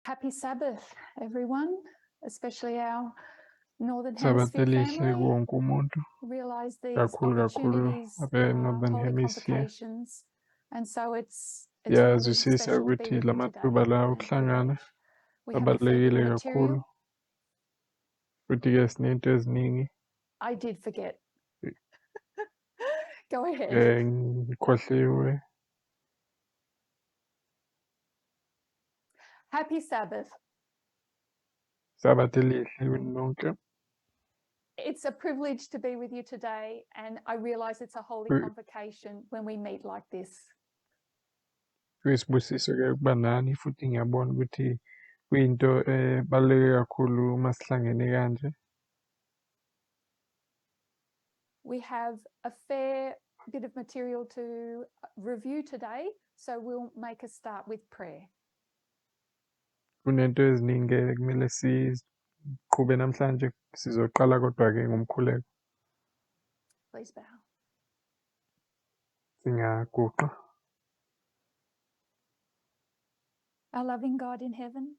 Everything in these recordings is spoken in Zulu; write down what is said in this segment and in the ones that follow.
Happy Sabbath, everyone, especially our Northern Sabatha Hemisphere elihle family. kuwo wonke umuntu, Realize these kakhulu kakhulu opportunities are abe-Northern holy Hemisphere. convocations, and so it's really Siyazwisisa special to be ukuthi with you la today mathuba la and okuhlangana privilege. We have a fair bit of abalulekile material. kakhulu, futhi-ke sinento eziningi. I did forget. Go ahead. Ngikhohliwe. Happy Sabbath. Sabatha elihle kini nonke. It's a privilege to be with you today, and I realize it's a holy convocation when we meet like this. Kuyisibusiso-ke ukuba nani, futhi ngiyabona ukuthi kuyinto ebaluleke kakhulu uma sihlangene kanje. We have a fair bit of material to review today, so we'll make a start with prayer. Kunento eziningi ekumele siqhube namhlanje, sizoqala kodwa-ke ngomkhuleko. Please bow. Singaguqa. Our loving God in heaven,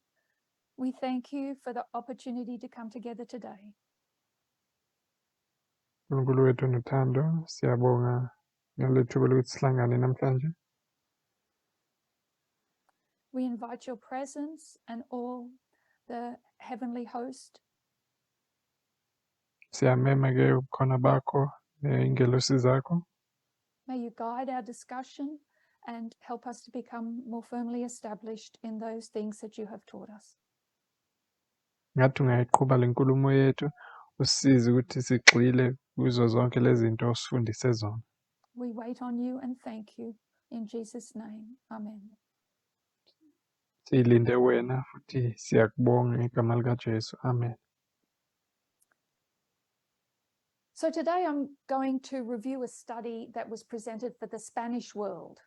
we thank you for the opportunity to come together today. Nkulunkulu wethu onothando, siyabonga ngale thuba lokuthi sihlangane namhlanje. We invite your presence and all the heavenly host. Siyamema ke ubukhona bakho ney'ngelosi zakho. May you guide our discussion and help us to become more firmly established in those things that you have taught us. Ngathi ungayiqhuba le nkulumo yethu, usisize ukuthi sigxile kuzo zonke lezi zinto osifundise zona. We wait on you and thank you in Jesus' name. Amen. Silinde wena futhi siyakubonga ngegama likaJesu. Amen. So today I'm going to review a study that was presented for the Spanish world.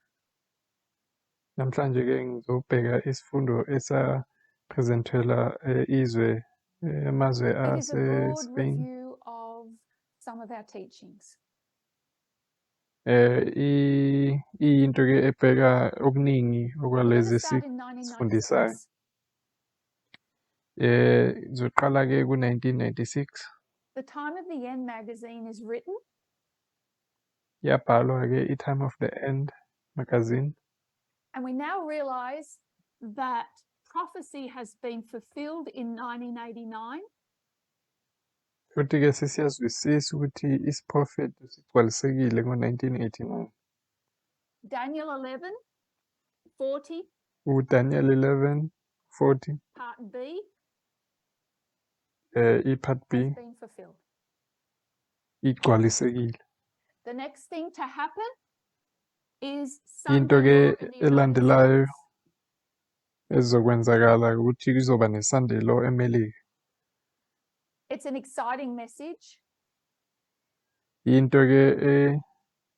Namhlanje ke ngizobheka isifundo esapresentela izwe amazwe It is a broad ase-Spain. Review of some of our teachings. Iyinto ke ebheka okuningi We're okwalezi going to start in esifundisayo. 1996. Izoqala ke ku-1996. The Time of the End magazine is written. Yabhalwa ke i-Time of the End magazine. And we now realize that prophecy has been fulfilled in 1989. Futhi ke sesiyazwisisa ukuthi isiprofetho sigcwalisekile ngo-1989. Daniel 11:40, uDaniel 11:40, part B, i-part B has been fulfilled. Igcwalisekile. The next thing to happen is Into Sunday ke law in the United elandelayo States. Ezokwenzakala ukuthi kuzoba ne-Sunday law eMelika. It's an exciting message. Into ke Because now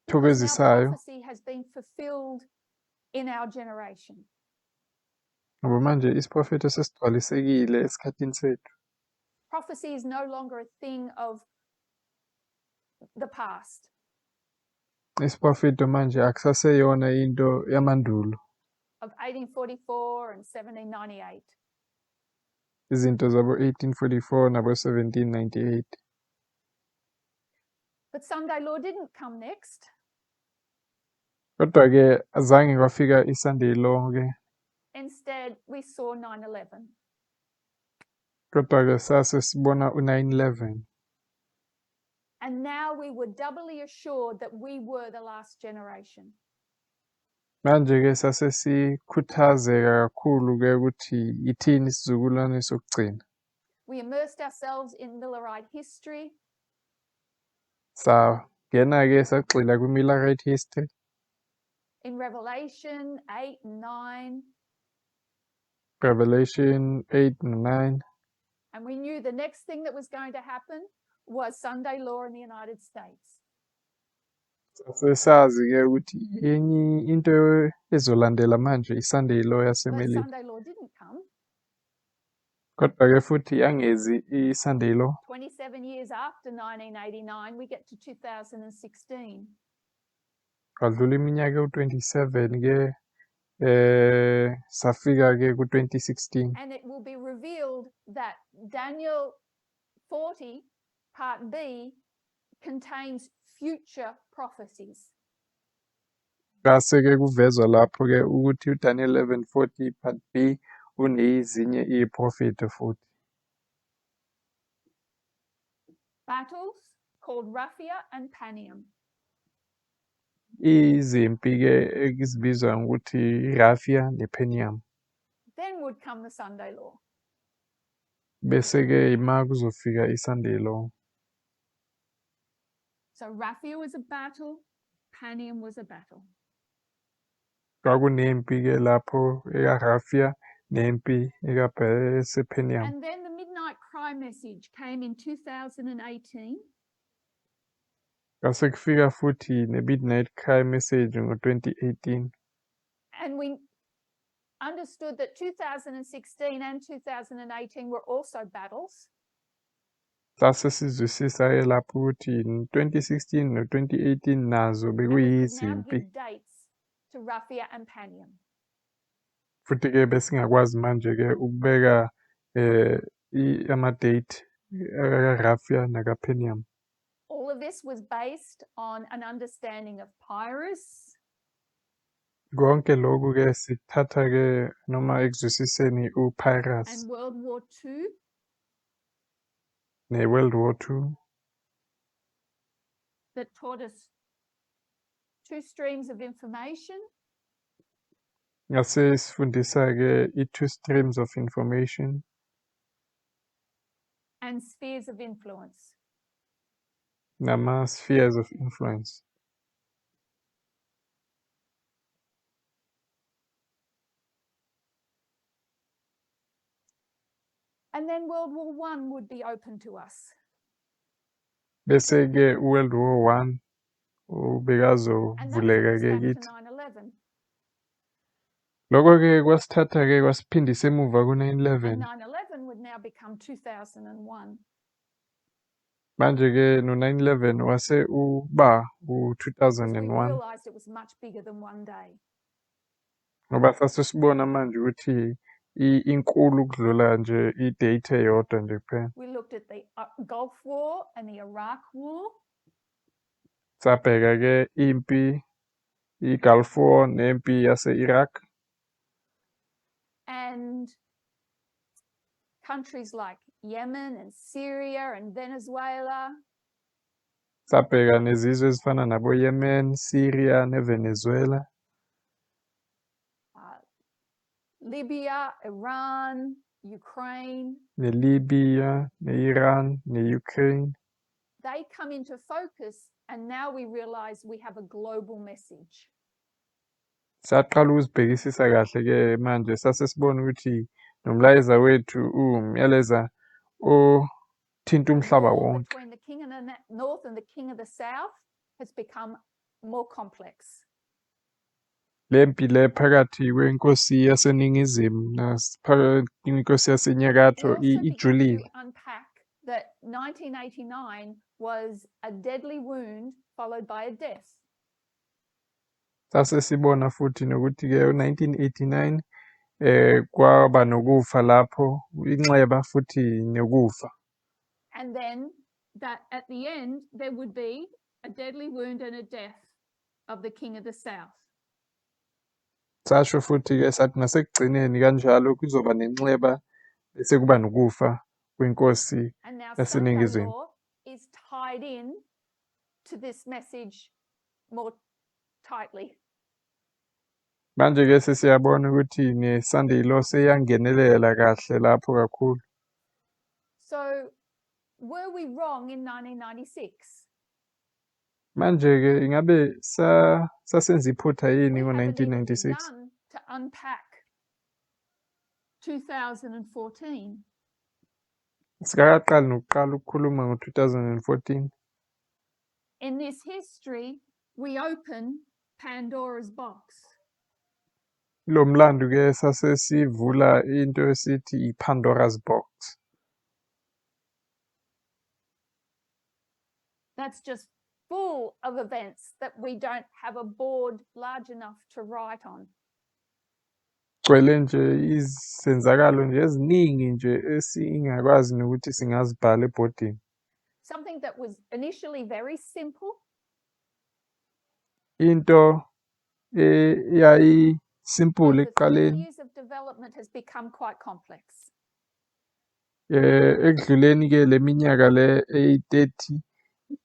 ethokozisayo. Prophecy has been fulfilled in our generation. Ngoba manje isiprofetho sesigcwalisekile esikhathini sethu. Prophecy is no longer a thing of the past. Isiprofetho manje akusaseyona into yamandulo. Of 1844 and 1798. Izinto zabo 1844 nabo 1798. But Sunday law didn't come next. Kodwa ke azange kwafika iSunday law ke. Instead, we saw 9/11. Kodwa ke sase sibona u9/11. And now we were doubly assured that we were the last generation. Manje ke sase sikhuthazeka kakhulu ke ukuthi ithini isizukulwane sokugcina. We immersed ourselves in Millerite history. Sangena ke sagxila kwi-Millerite history. In Revelation 8 and 9. Revelation 8 and 9. And we knew the next thing that was going to happen was Sunday law in the United States. Sasesazi ke ukuthi enye into ezolandela manje i-Sunday law But yaseMelika. Sunday law didn't come. Kodwa ke futhi yangezi i-Sunday law. 27 years after 1989, we get to 2016. Kwadlula iminyaka ewu-27 ke Safika ke ku-2016. And it will be revealed that Daniel 40 part B contains future prophecies. Kwase ke kuvezwa lapho ke ukuthi uDaniel 11:40 part B unezinye iziprofetho futhi. Battles called Raphia and Panium. Izimpi ke ezibizwa ngokuthi iRaphia nePanium. Then would come the Sunday law. Bese ke ima kuzofika iSunday law. So Raphia was a battle, Panium was a battle. Kwakunempi ke lapho ekaRaphia nempi ekaPanium. And then the Midnight Cry message came in 2018. Kwase kufika futhi ne-Midnight Cry message ngo-2018. And we understood that 2016 and 2018 were also battles. Sase sizwisisa ke lapho ukuthi 2016 no-2018 nazo And we could now bekuyizimpi. give dates to Raphia and Panium. Futhi ke besingakwazi manje ke ukubeka ama-date kaRaphia nakaPanium. All of this was based on an understanding of Pyrrhus. Konke lokhu ke sikuthatha ke noma ekuzwisiseni uPyrrhus and World War II. ne-World War II. That taught us two streams of information. Ngase sifundisa ke i-two streams of information. And spheres of influence. Nama spheres of influence. And then World War I would be open to us. Bese ke World War I ubekazovuleka And that ke took us back kithi. to 9/11. Lokho ke kwasithatha ke kwasiphindisa emuva ku-9/11. And 9/11 would now become 2001. Manje ke no-9/11 wase uba u-2001. We realized it was much bigger than one day. Ngoba sasesibona manje ukuthi inkulu ukudlula nje i-date eyodwa nje kuphela. We looked at the Gulf War and the Iraq War. Sabheka ke impi i-Gulf War nempi yase-Iraq. And countries like Yemen and Syria and Venezuela. Sabheka nezizwe ezifana nabo Yemen, Syria neVenezuela. Libya, Iran, Ukraine. Ne-Libya, ne-Iran, ne-Ukraine. They come into focus and now we realize we have a global message. Saqala ukuzibhekisisa kahle ke manje sase sibona ukuthi nomlayeza wethu uwumyaleza othinta umhlaba wonke. Between the king of the north and the king of the south has become more complex. Lempi le phakathi kwenkosi yaseningizimu inkosi yasenyakatho ijulile. Unpack that 1989 was a deadly wound followed by a death. Sase sibona futhi nokuthi ke u-1989 kwaba nokufa lapho inxeba futhi nokufa. And then that at the end there would be a deadly wound and a death of the king of the south. Sasho futhi ke sathi nasekugcineni kanjalo kuzoba nenxeba bese kuba nokufa kwenkosi yaseningizimu. Is tied in to this message more tightly. Manje ke sesiyabona ukuthi ne-Sunday law seyangenelela kahle lapho kakhulu. So were we wrong in 1996? Manje ke ingabe sasenza iphutha yini ngo-1996? To unpack 2014. Sikaqali nokuqala ukukhuluma ngo-2014. In this history we open Pandora's box. Lo mlando ke sase sivula into esithi iPandora's box. That's just full of events that we don't have a board large enough to write on. Kugcwele nje izenzakalo nje eziningi nje esingakwazi nokuthi singazibhala ebhodini. Something that was initially very simple Into eyayisimple over 30 ekuqaleni years of development has become quite complex. Ekudluleni ke leminyaka le eyi-30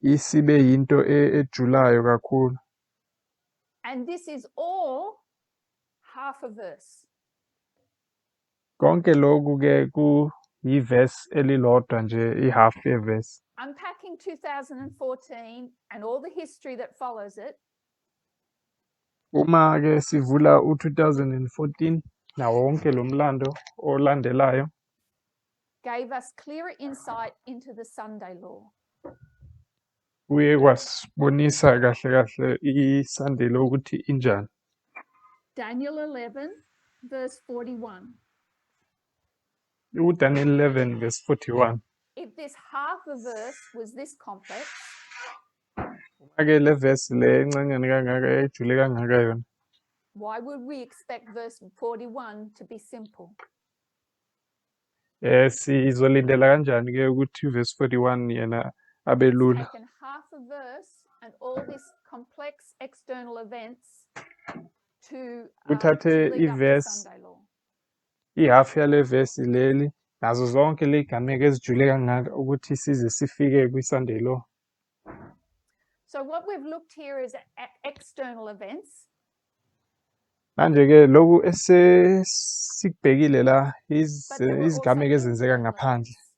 isibe yinto ejulayo kakhulu. And this is all half a verse. Konke lokhu ke kuyivesi elilodwa nje, ihalf yevesi. Unpacking 2014 and all the history that follows it Uma ke sivula u-2014 nawo wonke lo mlando olandelayo gave us clearer insight into the Sunday law. Kuye kwasibonisa kahle kahle i-Sunday law ukuthi injani. Daniel 11, verse 41. UDaniel 11 verse 41. If this half a verse was this complex, Uma ke le verse le encanyane kangaka ejule kangaka yona, why would we expect verse 41 to be simple? Sizolindela kanjani ke ukuthi verse 41 yena abe It's lula? taken half a verse and all this complex external events Kuthathe to lead up to ivesi Sunday law. Ihalf yale verse leli nazo zonke lezigameko ezijule kangaka ukuthi size sifike kwi-Sunday law. So what we've looked here is at external events. Manje ke lokhu esesikubhekile la But there were also izigameko ezenzeka internal ngaphandle. events.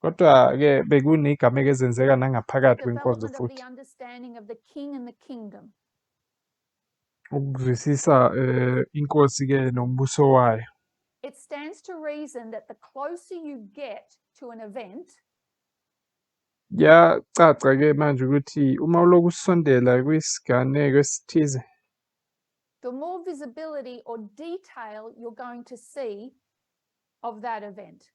Kodwa ke bekunezigameko ezenzeka nangaphakathi The kwenkonzo development of futhi. the understanding of the king and the kingdom. Ukuzwisisa inkosi ke nombuso wayo. It stands to reason that the closer you get to an event, Kuyacaca ke manje ukuthi uma ulokhu usondela kwisigameko esithize, the more visibility or detail you're going to see of that event.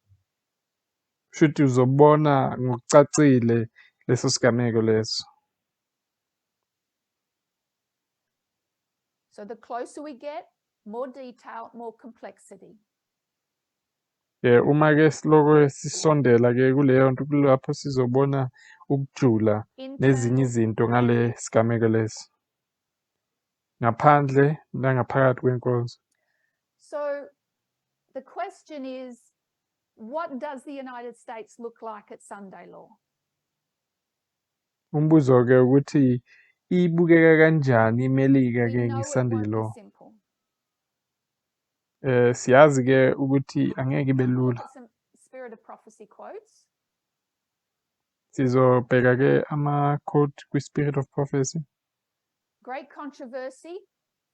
Shuthi uzobona ngokucacile leso sigameko leso. So the closer we get, more detail, more complexity. Uma ke siloko sisondela ke kuleyo nto kulapho sizobona ukujula nezinye Internal izinto ngale and sigameko leso. Ngaphandle nangaphakathi kwenkonzo. So the question is, what does the United States look like at Sunday law? Umbuzo ke ukuthi ibukeka kanjani iMelika We ke know it nge-Sunday won't be law? simple. Siyazi ke ukuthi angeke ibe Have a look lula. at some Spirit of Prophecy quotes. Sizobheka ke ama-quote kwi-Spirit of Prophecy. Great Controversy,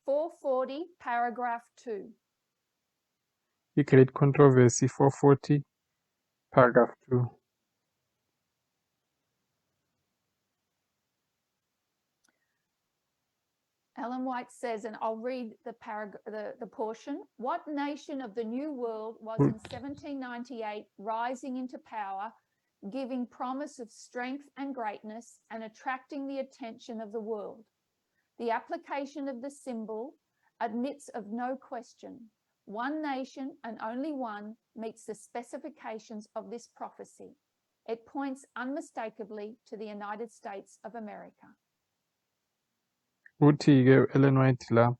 440, paragraph 2. I-Great Controversy 440, paragraph 2. Ellen White says, and I'll read the portion. What nation of the New World was in 1798 rising into power, giving promise of strength and greatness and attracting the attention of the world? The application of the symbol admits of no question. One nation and only one meets the specifications of this prophecy. It points unmistakably to the United States of America. Uthi-ke Ellen White la,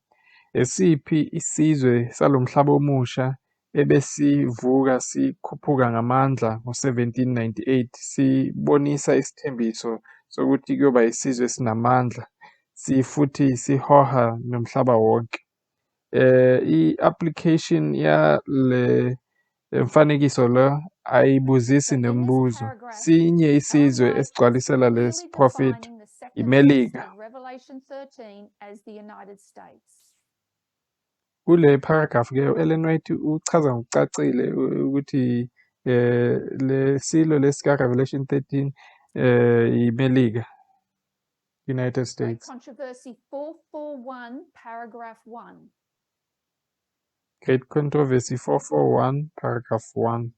esiphi isizwe salomhlaba omusha ebesivuka sikhuphuka ngamandla ngo-1798 sibonisa isithembiso sokuthi kuyoba isizwe esinamandla futhi sihoha nomhlaba wonke. I-application yale mfanekiso lo ayibuzisi So in this nombuzo. paragraph, Sinye Ellen isizwe White is esigcwalisela clearly lesi prophet, defining the second beast iMelika. of Revelation 13 as the United States. Kule paragraph ke Ellen White uchaza ngokucacile ukuthi le silo lesika Revelation 13 iMelika, United Great States. Controversy 441, paragraph 1. Great Controversy 441, paragraph 1.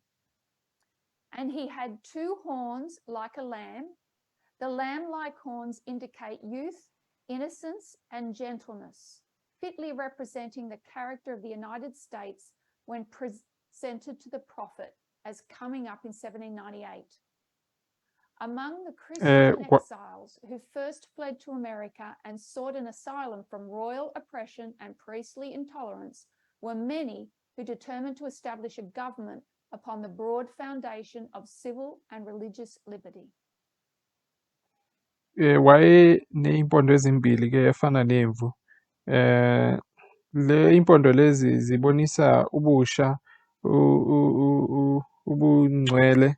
And he had two horns like a lamb. The lamb-like horns indicate youth, innocence, and gentleness. fitly representing the character of the United States when presented to the prophet as coming up in 1798. Among the Christian exiles who first fled to America and sought an asylum from royal oppression and priestly intolerance were many who determined to establish a government upon the broad foundation of civil and religious liberty. Waye ney'mpondo ezimbili-ke efana nemvu. Le impondo lezi zibonisa ubusha, ubungcwele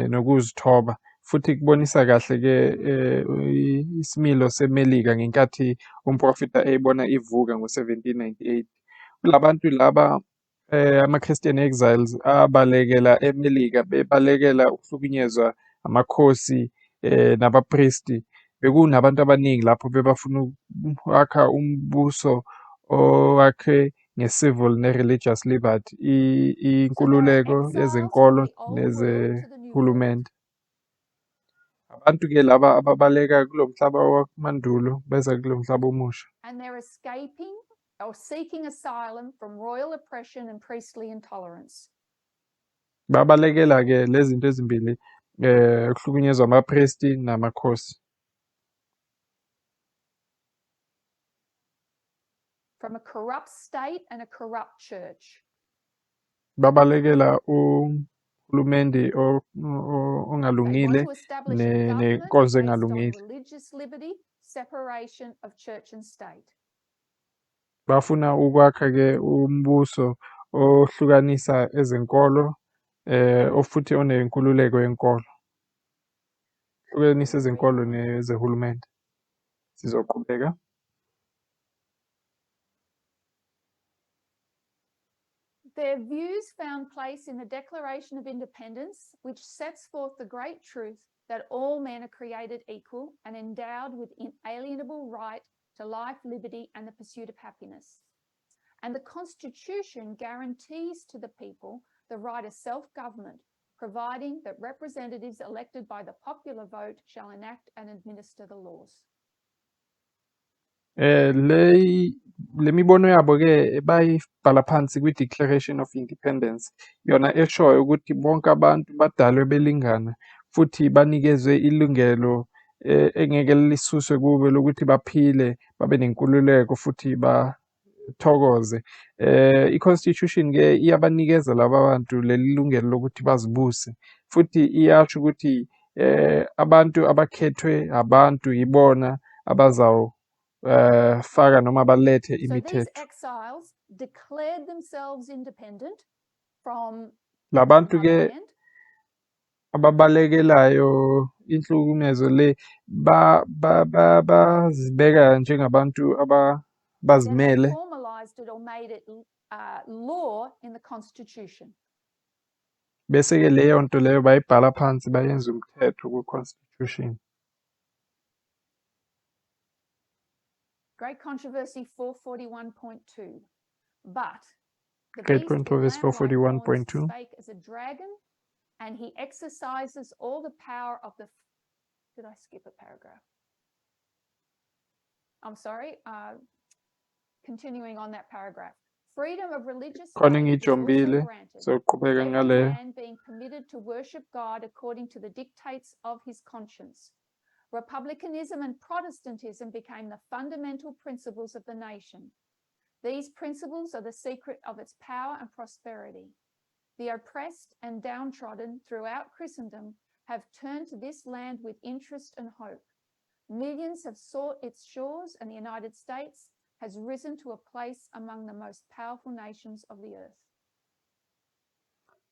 nokuzithoba, futhi kubonisa kahle-ke isimilo seMelika ngenkathi umprofita eyibona ivuka ngo-1798. Kulabantu laba ama-Christian exiles abalekela eMelika bebalekela ukuhlukunyezwa amakhosi nabapristi. Bekunabantu abaningi lapho bebafuna ukwakha umbuso owakhe nge-civil ne-religious liberty, inkululeko yezenkolo nezehulumende. Abantu-ke laba ababaleka kulo mhlaba wamandulo beza kulo mhlaba omusha. And they're escaping or seeking asylum from royal oppression and priestly intolerance. Babalekela-ke lezi zinto ezimbili, ukuhlukunyezwa amapristi namakhosi. From a corrupt state and a corrupt church. Babalekela uhulumende ongalungile nenkonzo engalungile. Religious liberty, separation of church and state. Bafuna ukwakha-ke umbuso ohlukanisa ezenkolo, ofuthi onenkululeko yenkolo. Hlukanisa ezenkolo nezehulumende. Sizoqhubeka. Their views found place in the Declaration of Independence, which sets forth the great truth that all men are created equal and endowed with inalienable right to life, liberty, and the pursuit of happiness. And the Constitution guarantees to the people the right of self-government, providing that representatives elected by the popular vote shall enact and administer the laws. Le mibono yabo ke bayibhala phansi kwi-Declaration of Independence, yona eshoyo ukuthi bonke abantu badalwe belingana futhi banikezwe ilungelo engeke lisuswe kubo lokuthi baphile babe nenkululeko futhi bathokoze. I-Constitution ke iyabanikeza laba bantu leli lungelo lokuthi bazibuse, futhi iyasho ukuthi abantu abakhethwe abantu yibona abazaw faka noma balethe imithetho. So these exiles declared themselves independent from labantu ke ababalekelayo inhlukumezo le bazibeka njengabantu abazimele. Formalized it or made it law in the Constitution. Bese ke leyo nto leyo bayibhala phansi bayenza umthetho ku-Constitution. Great Controversy 441.2. But the Great Controversy 441.2 spake as a dragon, and he exercises all the power of the. Did I skip a paragraph? I'm sorry. Continuing on that paragraph. Freedom of religious faith is also granted. So Every man being permitted to worship God according to the dictates of his conscience. Republicanism and Protestantism became the fundamental principles of the nation. These principles are the secret of its power and prosperity. The oppressed and downtrodden throughout Christendom have turned to this land with interest and hope. Millions have sought its shores, and the United States has risen to a place among the most powerful nations of the earth.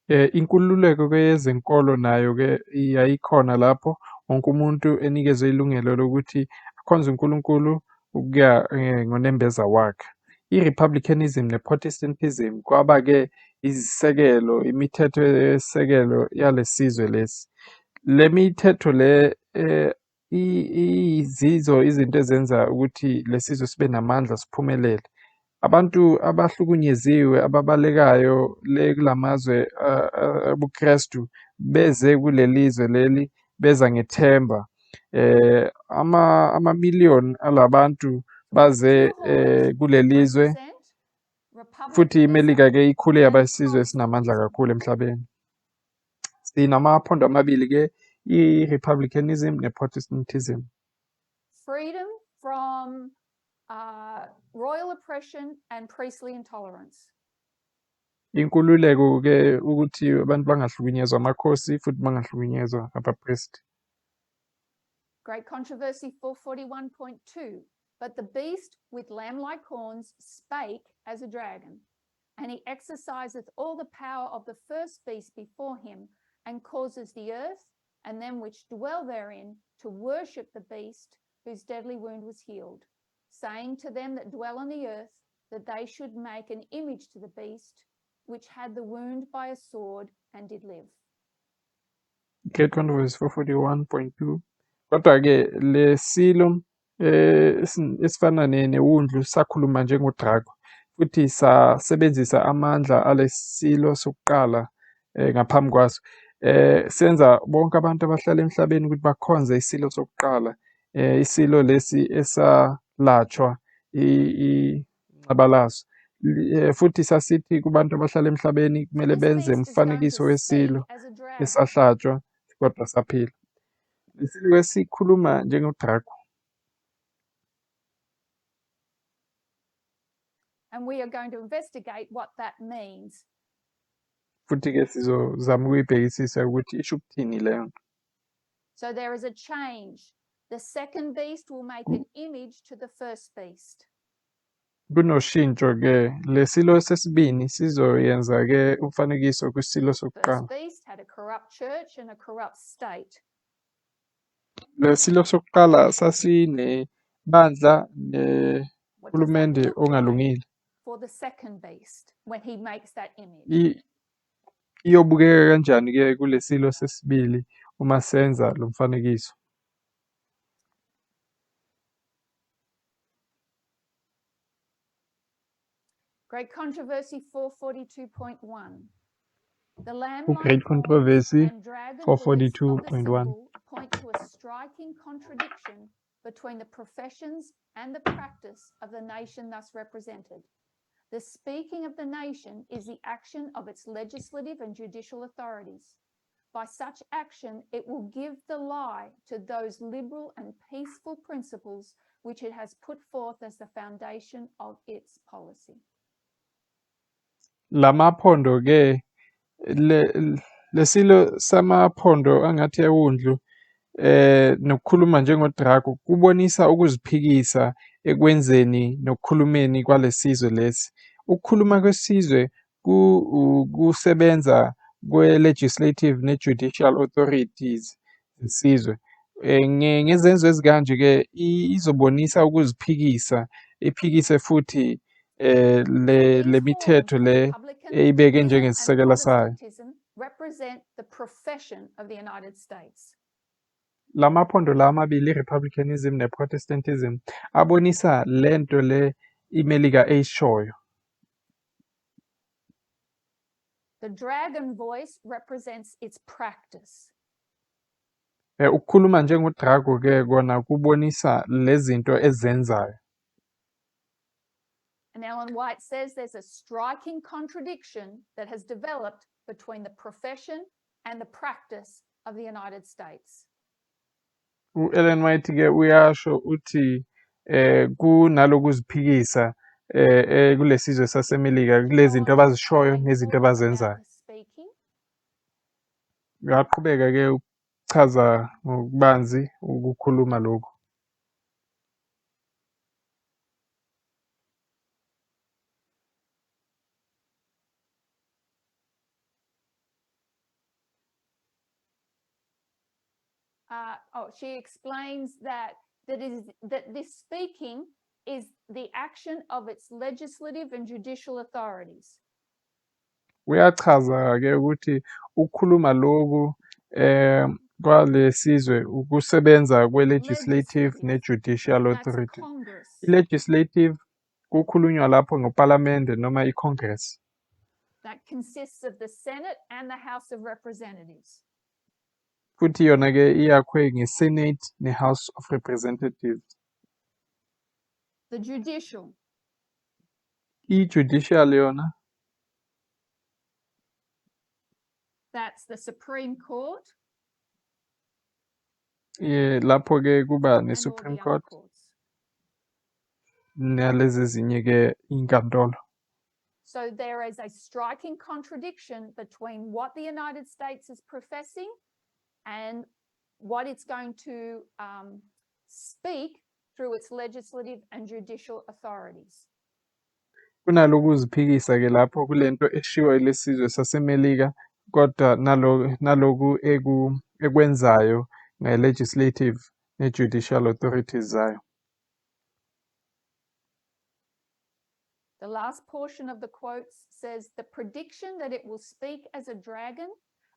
Inkululeko ke yezenkolo nayo ke yayikhona lapho wonke umuntu enikezwe ilungelo lokuthi akhonze uNkulunkulu ukuya ngonembeza wakhe. I-Republicanism ne-Protestantism kwaba ke izisekelo, imithetho yesekelo yalesizwe lesi. Le mithetho le izizo izinto ezenza ukuthi lesizwe sibe namandla siphumelele. Abantu abahlukunyeziwe ababalekayo le kulamazwe obuKrestu beze kulelizwe leli beza ngethemba. Amamiliyoni alabantu baze Two horns kulelizwe represent futhi republicanism iMelika ke ikhule yaba and isizwe esinamandla Protestantism. Kakhulu emhlabeni. Sinamaphondo amabili ke i-republicanism ne-Protestantism. Freedom from royal oppression and priestly intolerance. Inkululeko ke ukuthi abantu bangahlukunyezwa amakhosi futhi bangahlukunyezwa abapristi. Great Controversy 441.2. But the beast with lamb like horns spake as a dragon, and he exerciseth all the power of the first beast before him, and causes the earth and them which dwell therein to worship the beast whose deadly wound was healed, saying to them that dwell on the earth that they should make an image to the beast which had the wound by a sword and did live. Great Controversy 441.2. Kodwa-ke lesilo esifana newundlu sakhuluma njengodrako futhi sasebenzisa amandla alesilo sokuqala ngaphambi kwaso senza bonke abantu abahlala emhlabeni ukuthi bakhonze isilo sokuqala isilo lesi esalatshwa inxeba laso futhi sasithi kubantu abahlala emhlabeni So kumele this benze beast is going to umfanekiso speak wesilo as a dragon. Esahlatshwa kodwa saphila. Lesilo esikhuluma njengodrako. And we are going to investigate what that means. Futhi-ke sizozama ukuyibhekisisa ukuthi isho ukuthini leyo nto. So there is a change. The second beast will make an image to the first beast. Kunoshintsho-ke lesilo sesibini sizoyenza-ke umfanekiso kwisilo First sokuqala. Beast had a corrupt church and a corrupt state. Lesilo sokuqala sasinebandla What does that nehulumende look like ongalungile. For the second beast when he makes that image? Iyobukeka kanjani-ke kulesilo sesibili uma senza lo mfanekiso? Great Controversy 442.1. The lamb like U-Great horns Controversy and dragon voice of the 442.1. Symbol point to a striking contradiction between the professions and the practice of the nation thus represented. The speaking of the nation is the action of its legislative and judicial authorities. By such action, it will give the lie to those liberal and peaceful principles which it has put forth as the foundation of its policy. Lamaphondo ke lesilo samaphondo angathi ewundlu nokukhuluma njengodrako kubonisa ukuziphikisa ekwenzeni nokukhulumeni kwalesizwe lesi. Ukukhuluma kwesizwe kusebenza kwe-legislative ne-judicial authorities zesizwe. Ngezenzo ezikanje ke izobonisa ukuziphikisa iphikise futhi le These horns, lemithetho le eyibeke republicanism and njengesisekelo sayo. Protestantism, represent the profession of the United States. Lamaphondo la amabili i-republicanism ne-Protestantism abonisa lento le iMelika eyishoyo. The dragon voice represents its practice. Ukukhuluma njengodrako ke kona kubonisa lezinto ezenzayo. And Ellen White says there's a striking contradiction that has developed between the profession and the practice of the United States. U-Ellen White ke uyasho uthi kunalokuziphikisa kulesizwe saseMelika Go kulezinto on to abazishoyo explain nezinto more about abazenzayo. The speaking. Uyaqhubeka ke ukuchaza ngokubanzi ukukhuluma lokhu. Oh, she explains that this speaking is the action of its legislative and judicial authorities. Uyachaza ke ukuthi ukukhuluma lokhu kwalesizwe ukusebenza kwe-legislative Legislative. ne-judicial That's authority. Congress. I-legislative kukhulunywa lapho ngophalamende noma i-Congress. That consists of the Senate and the House of Representatives. Futhi yona ke iyakhwe nge-Senate ne-House of Representatives. The judicial. I-judicial yona. That's the Supreme Court. Lapho ke kuba And all ne-Supreme the other Court courts. Nalezi ezinye ke inkantolo. So there is a striking contradiction between what the United States is professing and what it's going to speak through its legislative and judicial authorities. Kunalokuziphikisa ke lapho kulento eshiwo lesizwe saseMelika kodwa naloku ekwenzayo nge-legislative ne-judicial authorities zayo. The last portion of the quotes says, the prediction that it will speak as a dragon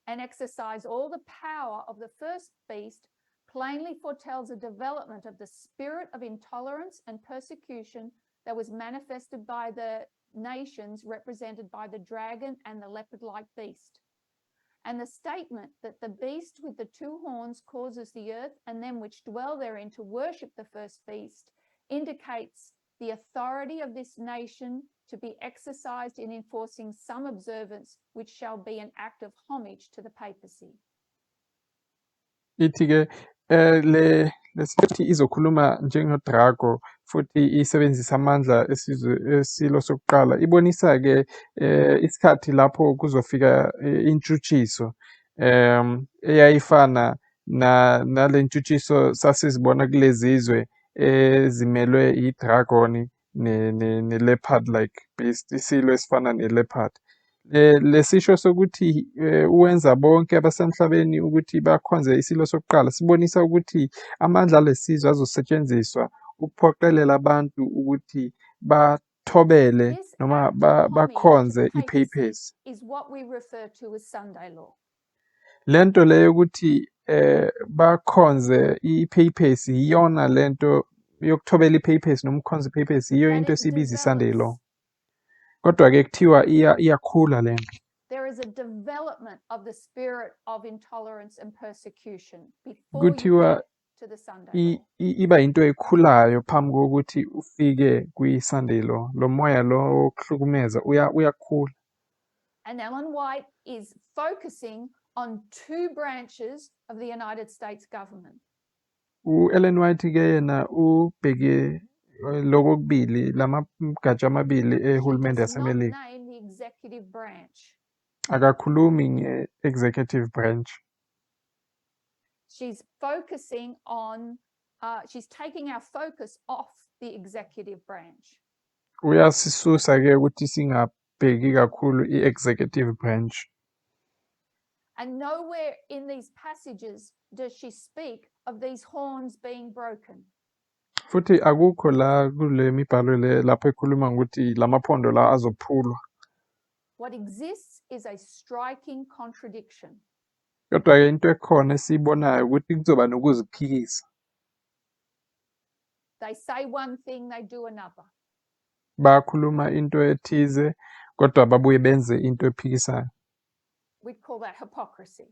and exercise all the power of the first beast plainly foretells a development of the spirit of intolerance and persecution that was manifested by the nations represented by the dragon and the leopard-like beast. And the statement that the beast with the two horns causes the earth and them which dwell therein to worship the first beast indicates the authority of this nation to be exercised in enforcing some observance which shall be an act of homage to the papacy. Ithi ke le lesithi izokhuluma njengoDrago futhi isebenzisa amandla esizwe esilo sokuqala ibonisa ke isikhathi lapho kuzofika intshutshiso eyayifana na nale ntshutshiso sasizibona kulezizwe ezimelwe idragon ne leopard like beast, isilo esifana ne leopard. Lesisho sokuthi uwenza bonke abasemhlabeni ukuthi bakhonze isilo sokuqala sibonisa ukuthi amandla alesizwe azosetshenziswa ukuphoqelela abantu ukuthi bathobele This noma act of homage to the bakhonze papacy i-papacy. is what we refer to as Sunday law. Lento leyo ukuthi bakhonze i-papacy iyona lento yokuthobela i-papacy noma ukukhonza i-papacy iyo But into it esibiza i-Sunday law. develops. Kodwa ke kuthiwa iyakhula lento. There is a development of the spirit of intolerance and persecution before you Kuthiwa get to the Sunday law. Iba into ekhulayo phambi kokuthi ufike kwi-Sunday law. Lo moya lo wokuhlukumeza uyakhula. And Ellen White is focusing on two branches of the United States government. U-Ellen White ke yena ubheke lokubili lamagatsha amabili She ehulumende does not yaseMelika. name the executive branch. Akakhulumi nge-executive branch. She's focusing on, she's taking our focus off the executive branch. Uyasisusa ke ukuthi singabheki kakhulu i-executive branch. And nowhere in these passages does she speak of these horns being broken. Futhi akukho la kule mibhalo le lapho ekhuluma ngokuthi lamaphondo la azophulwa. What exists is a striking contradiction. Kodwa ke into ekhona esiyibonayo ukuthi kuzoba nokuziphikisa. They say one thing, they do another. Bakhuluma into ethize kodwa babuye benze into ephikisayo. We'd call that hypocrisy.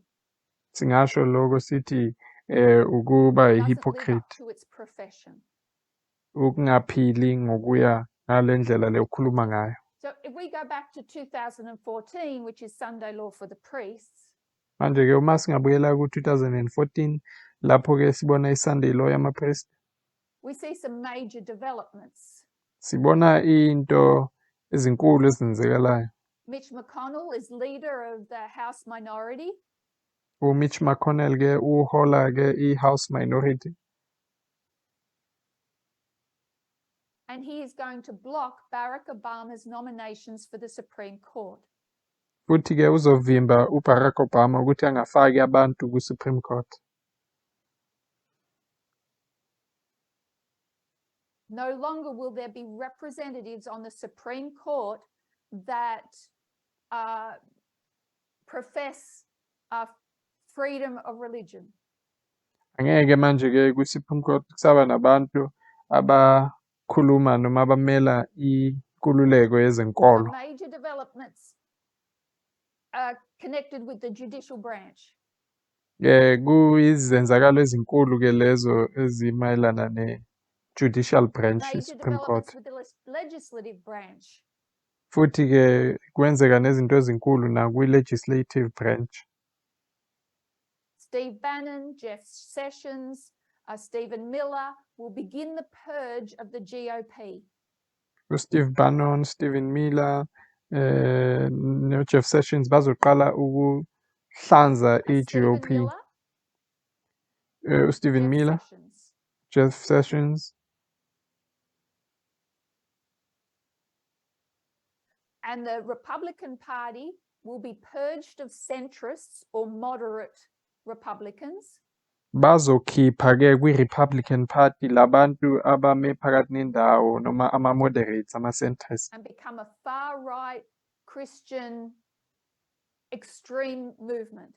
Singasho lokho sithi ukuba Doesn't live up i-hypocrite. to its profession. Ukungaphili ngokuya ngale ndlela le okhuluma ngayo. So if we go back to 2014, which is Sunday law for the priests, Manje ke uma singabuyela ku-2014 lapho ke sibona i-Sunday law yama-priest, we see some major developments. Sibona into ezinkulu ezenzekalayo. Mitch McConnell is leader of the House minority. uMitch McConnell ke uhola ke i-House minority. And he is going to block Barack Obama's nominations for the Supreme Court. Futhi ke uzovimba uBarack Obama ukuthi angafaki abantu ku-Supreme Court. No longer will there be representatives on the Supreme Court that profess freedom of religion. Angeke manje ke ku-Supreme Court kusaba nabantu abakhuluma noma abamela inkululeko yezenkolo. So major developments connected with the judicial branch. Kuyizenzakalo ezinkulu ke lezo ezimayelana ne judicial branch, Major i-Supreme developments Court. with the legislative branch. Futhi-ke kwenzeka nezinto ezinkulu nakwi-legislative branch. Steve Bannon, Jeff Sessions, Stephen Miller will begin the purge of the GOP. USteve Bannon, Stephen Miller, noJeff Sessions bazoqala ukuhlanza Stephen i-GOP. Miller, uStephen Jeff Miller, Sessions. Jeff Sessions. And the Republican Party will be purged of centrists or moderate Republicans. Bazokhipha-ke kwi-Republican Party labantu abame phakathi nendawo noma ama-moderates, ama-centrists. And become a far-right Christian extreme movement.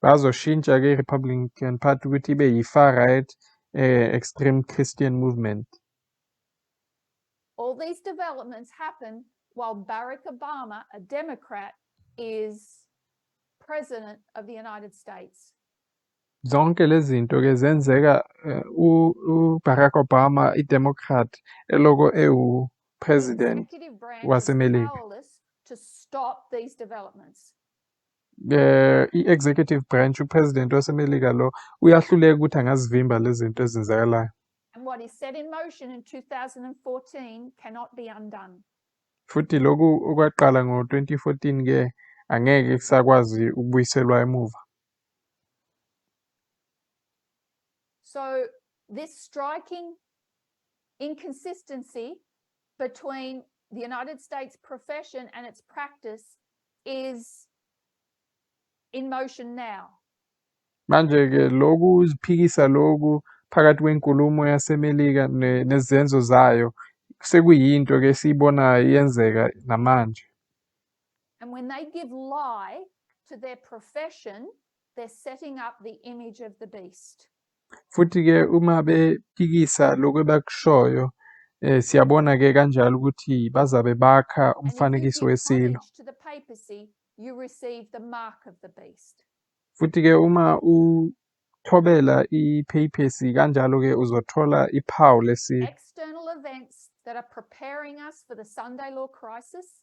Bazoshintsha-ke i-Republican Party ukuthi ibe yi-far-right extreme Christian movement. All these developments happen while Barack Obama, a Democrat, is president of the United States. Zonke lezi zinto ke zenzeka uBarack Obama, i-Democrat, eloko ewu-president The executive branch is waseMelika. powerless to stop these developments. I-executive branch, upresident waseMelika lo, uyahluleka ukuthi angazivimba lezi zinto ezenzakalayo. And what is set in motion in 2014 cannot be undone. Futhi lokhu okwaqala ngo-2014 ke angeke kusakwazi ukubuyiselwa emuva. So this striking inconsistency between the United States profession and its practice is in motion now. Manje ke lokhu uziphikisa lokhu phakathi kwenkulumo yaseMelika nezenzo zayo sekuyinto ke esiyibonayo iyenzeka namanje. And when they give lie to their profession, they're setting up the image of the beast. Futhi ke uma bephikisa lokhu abakushoyo, siyabona ke kanjalo ukuthi bazabe bakha And if you umfanekiso give wesilo. homage to the papacy, you receive the mark of the beast. Futhi ke uma uthobela ipapacy kanjalo ke uzothola iphawu lesilo. External events that are preparing us for the Sunday law crisis.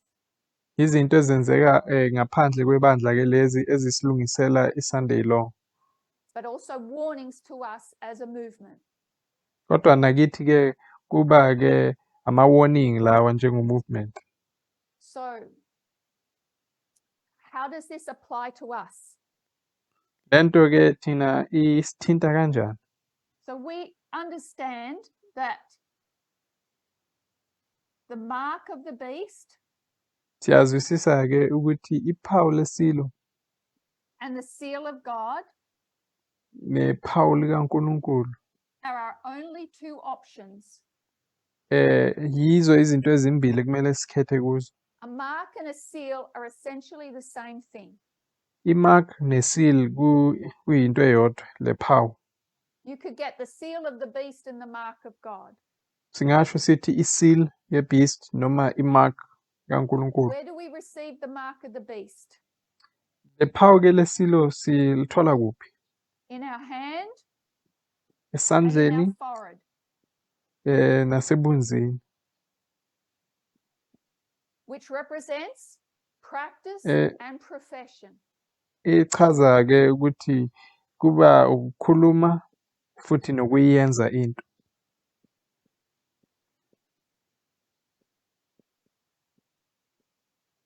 Izinto ezenzeka ngaphandle kwebandla ke lezi ezisilungisela iSunday law. But also warnings to us as a movement. Kodwa nakithi ke kuba ke ama warning lawa njengo movement. So how does this apply to us? Lento ke thina isithinta kanjani? So we understand that the mark of the beast Siyazwisisa ke ukuthi iphawu lesilo and the seal of God nephawu likaNkulunkulu are our only two options. Yizo izinto ezimbili kumele sikhethe kuzo. A mark and a seal are essentially the same thing. I-mark ne-seal kuyinto eyodwa, lephawu. You could get the seal of the beast and the mark of God. Singasho sithi i-seal ye-beast noma i-mark kaNkulunkulu. Where do we receive the mark of the beast? Lephawu ke lesilo silithola kuphi? In our hand, Esandleni, and in our forehead. Nasebunzini. Which represents practice and profession. Ichaza ke ukuthi kuba ukukhuluma futhi nokuyenza into.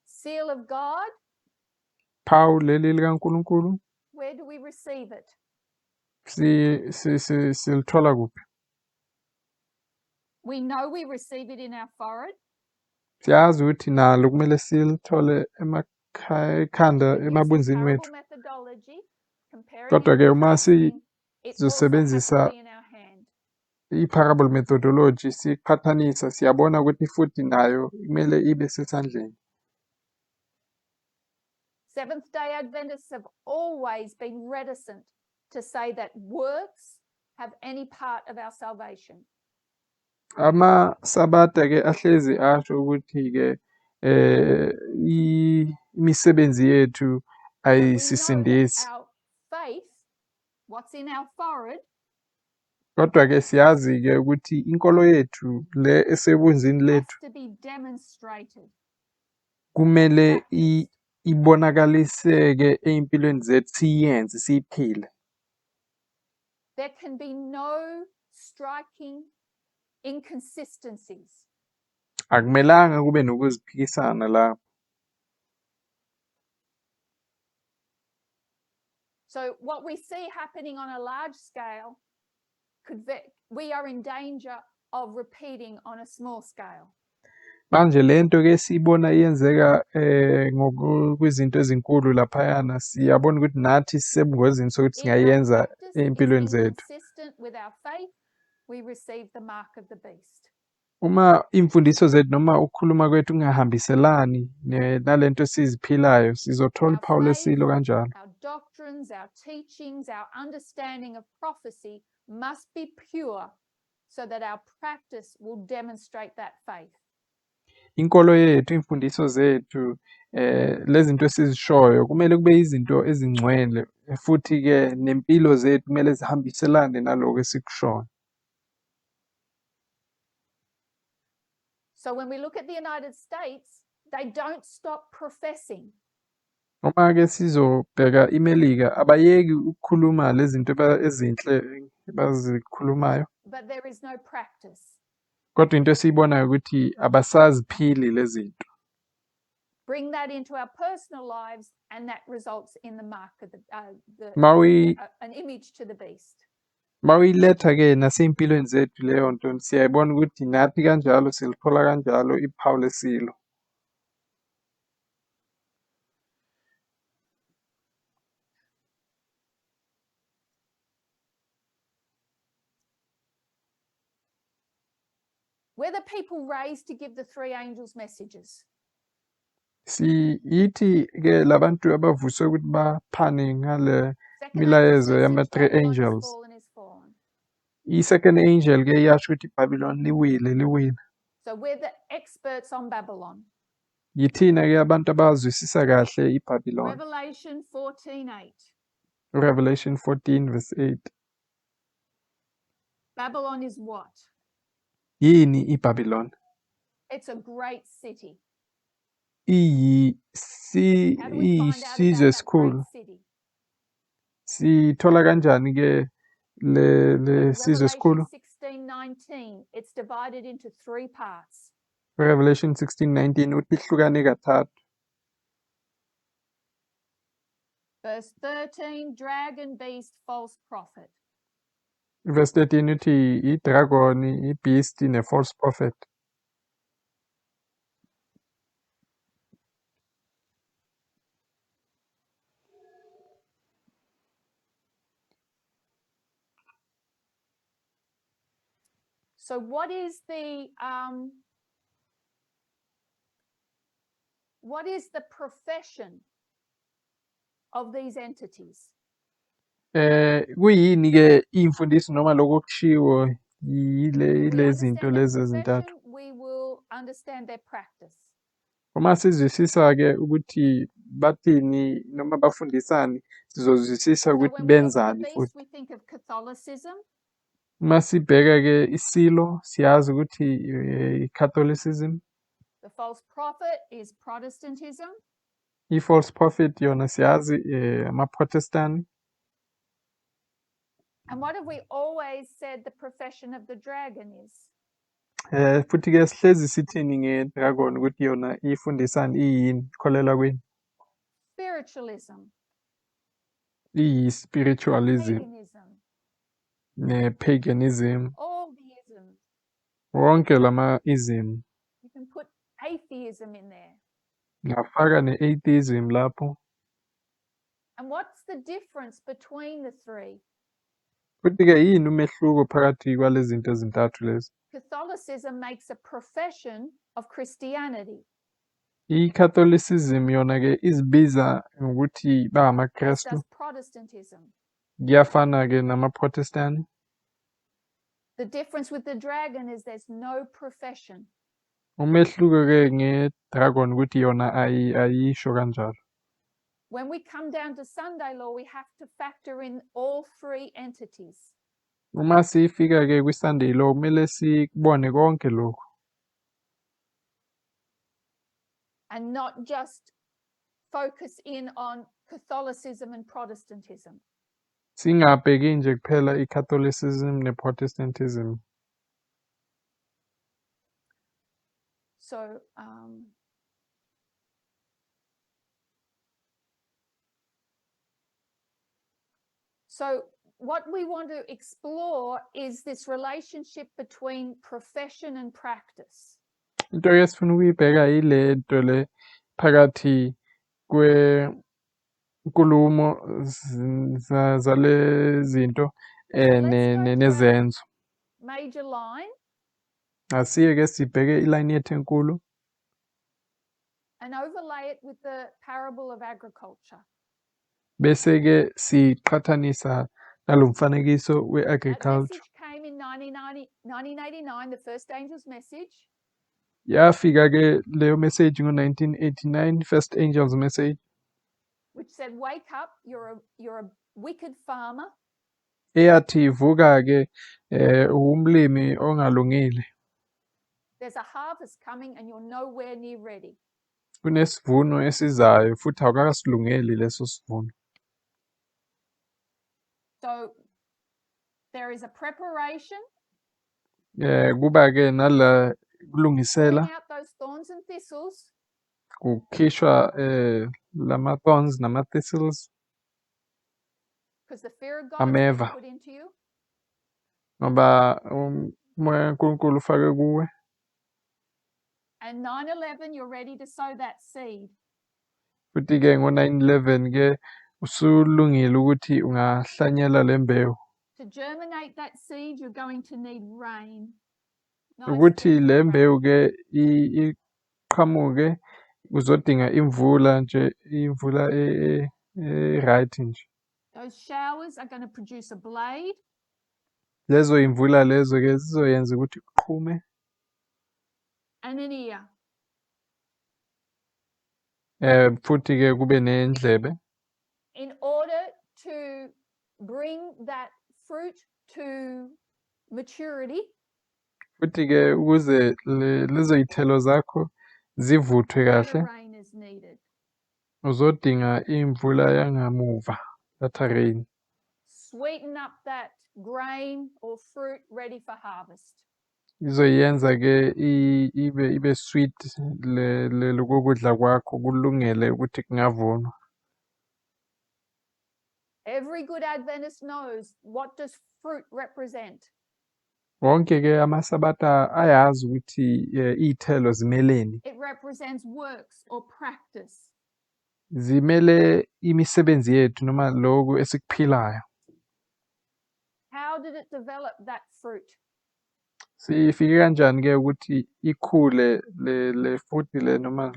Seal of God. Phawu leli likaNkulunkulu. Where do we receive it? Silithola kuphi? We know we receive it in our forehead. Siyazi ukuthi nalo kumele silithole ekhanda, But using emabunzini parable wethu. methodology, comparing Kodwa and ke uma contrasting, it also has to sizosebenzisa be in our hand. i-parable methodology siqhathanisa, siyabona ukuthi futhi nayo kumele ibe sesandleni. Seventh-day Adventists have always been reticent to say that works have any part of our salvation. AmaSabatha ke ahlezi asho ukuthi ke imisebenzi yethu But we know that ayisisindisi. our faith, what's in our forehead, Kodwa-ke siyazi-ke ukuthi inkolo yethu le esebunzini has lethu to be demonstrated, kumele practiced. ibonakaliseke ey'mpilweni zethu, siyenze, siyiphile. There can be no striking inconsistencies. Akumelanga kube nokuziphikisana lapho. So what we see happening on a large scale, we are in danger of repeating on a small scale. Manje lento ke siyibona iyenzeka kwizinto ezinkulu laphayana, siyabona ukuthi nathi sisebungozini sokuthi If our singayenza practice is ey'mpilweni zethu. inconsistent with our faith, we receive the mark of the beast. Uma imfundiso zethu noma ukukhuluma kwethu kungahambiselani nalento esiziphilayo, sizothola Our uphawu faith, lwesilo kanjalo. our doctrines, our teachings, our understanding of prophecy must be pure so that our practice will demonstrate that faith. Inkolo yethu, imfundiso zethu, lezi zinto esizishoyo kumele kube izinto ezingcwele, futhi ke nempilo zethu kumele zihambiselane naloko esikushoyo. So when we look at the United States, they don't stop professing. Uma ke sizobheka iMelika, abayeki ukukhuluma lezi zinto ezinhle abazikhulumayo. But there is no practice. Kodwa into esiyibonayo ukuthi abasaziphili lezi zinto. Bring that into our personal lives, and that results in the mark of the an image to the beast. Mawuyiletha ke nasey'mpilweni zethu leyo nto, siyayibona ukuthi nathi kanjalo silithola kanjalo iphawu lesilo. We're the people raised to give the three angels messages. Siyithi ke labantu abavuswe ukuthi baphane ngale Second milayezo angel's yama message, three Babylon is angels. fallen, is fallen. I-second angel ke iyasho ukuthi iBabylon liwile, liwile. So we're the experts on Babylon. Yithina ke abantu abazwisisa kahle iBabylon. Revelation 14:8. Revelation 14 verse 8. Babylon is what? Yini iBabylon? It's a great city. How do we find out about Iyisizwe that great esikhulu. city? Sithola kanjani ke le In sizwe Revelation esikhulu? 16:19, it's divided into three parts. Revelation 16:19 uthi ihlukane kathathu. Verse 13, dragon, beast, false prophet. Verse 13 uthi i-dragon, i-beast ne-false prophet. So what is the profession of these entities? Kuyini ke imfundiso noma lokho okushiwo If we yile zinto understand their lezi ezintathu? profession, we will understand their practice. Uma sizwisisa ke ukuthi bathini noma bafundisani, sizozwisisa So ukuthi when we look at the benzani beast, futhi. we think of Catholicism. Uma sibheka ke isilo, siyazi ukuthi i-Catholicism. The false prophet is Protestantism. I-false prophet yona siyazi ama-Protestant. And what have we always said the profession of the dragon is? Futhi ke sihlezi sithini nge-dragon ukuthi yona ifundisani, iyini, ikholelwa kwini? Spiritualism. Iyi-spiritualism. Paganism. Ne-paganism. All the isms. Wonke lama-ism. You can put atheism in there. Ngafaka ne-atheism lapho. And what's the difference between the three? Futhi ke yini umehluko phakathi kwalezi zinto ezintathu lezi? Catholicism makes a profession of Christianity. I-Catholicism yona ke izibiza ngokuthi bangamaKristu. As does Protestantism. Kuyafana ke nama-Protestant. The difference with the dragon is there's no profession. Umehluko ke nge-dragon ukuthi yona ayisho kanjalo. When we come down to Sunday law, we have to factor in all three entities. Uma sifika-ke kwi-Sunday law kumele sikubone konke lokhu. And not just focus in on Catholicism and Protestantism. Singabheki nje kuphela i-Catholicism ne-Protestantism. So so what we want to explore is this relationship between profession and practice. Into esifuna ukuyibheka yile nto le phakathi kwenkulumo zale zinto nezenzo. Major line. Asiye ke sibheke ilayini yethu enkulu. And overlay it with the parable of agriculture. Bese ke siqhathanisa nalo mfanekiso we-agriculture. That message came in 1989, the first angel's message. Yafika ke leyo message ngo-1989, first angel's message. Which said, wake up, you're a wicked farmer. Eyathi vuka ke umlimi ongalungile. There's a harvest coming and you're nowhere near ready. Kunesivuno esizayo futhi awukakasilungeli leso sivuno. So there is a preparation. Kuba ke nala kulungisela. Out those thorns and thistles. Kukhishwa lama thorns nama thistles. Because the fear of God has been put into you. Ngoba umoya kaNkulunkulu ufake kuwe. And 9/11, you're ready to sow that seed. Futhi ke ngo-9/11 ke usulungile ukuthi ungahlanyela le mbewu. To germinate that seed, you're going to need rain. Ukuthi le mbewu ke iqhamuke uzodinga imvula nje, imvula e-right nje. Those showers are going to produce a blade. Lezo imvula lezo ke zizoyenza ukuthi kuqhume. And an ear. Futhi ke kube nendlebe. In order to bring that fruit to maturity. Futhi ke ukuze lezo iy'thelo zakho zivuthwe kahle, rain is needed. Uzodinga imvula yangamuva, latter rain. Sweeten up that grain or fruit ready for harvest. Izoyenza ke ibe sweet le lokudla kwakho kulungele ukuthi kungavunwa. Every good Adventist knows what does fruit represent. Wonke ke amasabatha ayazi ukuthi iy'thelo zimeleni. It represents works or practice. Zimele imisebenzi yethu noma lokhu esikuphilayo. How did it develop that fruit? Sifike kanjani ke ukuthi ikhule le fruit le noma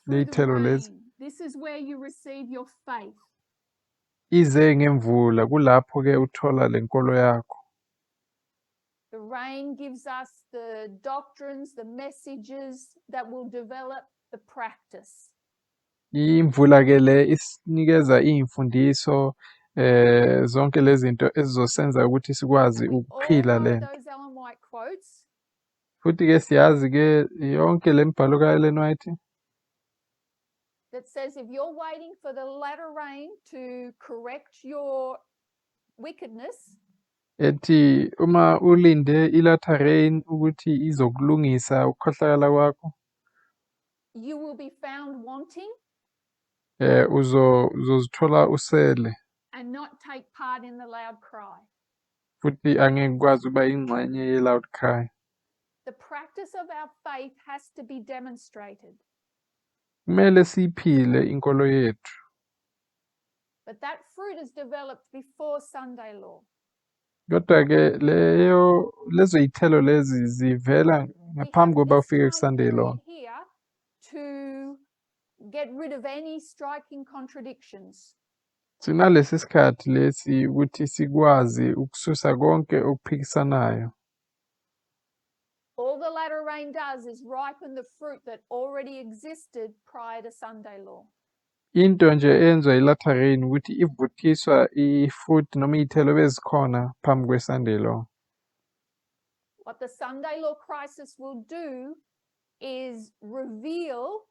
ley'thelo lezi? This is where you receive your faith. Ize ngemvula kulapho ke uthola lenkolo yakho. The rain gives us the doctrines, the messages that will develop the practice. Imvula ke le isinikeza imfundiso zonke lezi zinto ezizosenza ukuthi sikwazi ukuphila le. Futhi ke siyazi ke yonke lemibhalo kaEllen White that says if you're waiting for the latter rain to correct your wickedness, ethi uma ulinde i-latter rain ukuthi izokulungisa ukukhohlakala kwakho, you will be found wanting. Uzozithola usele and not take part in the loud cry. Futhi angeke ukwazi ukuba ingxenye ye-loud cry. The practice of our faith has to be demonstrated. Kumele siyiphile inkolo yethu. But that fruit is developed before Sunday law. Kodwa ke leyo lezo iy'thelo lezi zivela ngaphambi kokuba ufike ku-Sunday law. Here to get rid of any striking contradictions. Sinalesi sikhathi lesi ukuthi sikwazi ukususa konke okuphikisanayo. All the latter rain does is ripen the fruit that already existed prior to Sunday law. Into nje eyenziwa i-latter rain ukuthi ivuthiswa i-fruit noma iy'thelo bezikhona phambi kwe-Sunday law. What the Sunday law crisis will do is reveal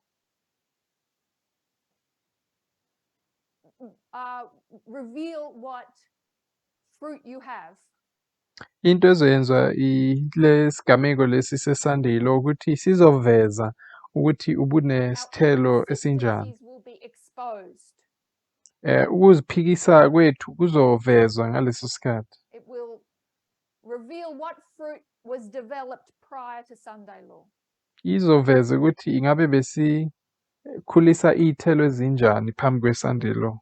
what fruit you have. Into ezoyenzwa lesigameko lesi se-Sunday law ukuthi sizoveza ukuthi ubunesithelo esinjani. Ukuziphikisa kwethu kuzovezwa ngaleso sikhathi. It will reveal what fruit was developed prior to Sunday law. Izoveza ukuthi ingabe besikhulisa iy'thelo ezinjani phambi kwe-Sunday law.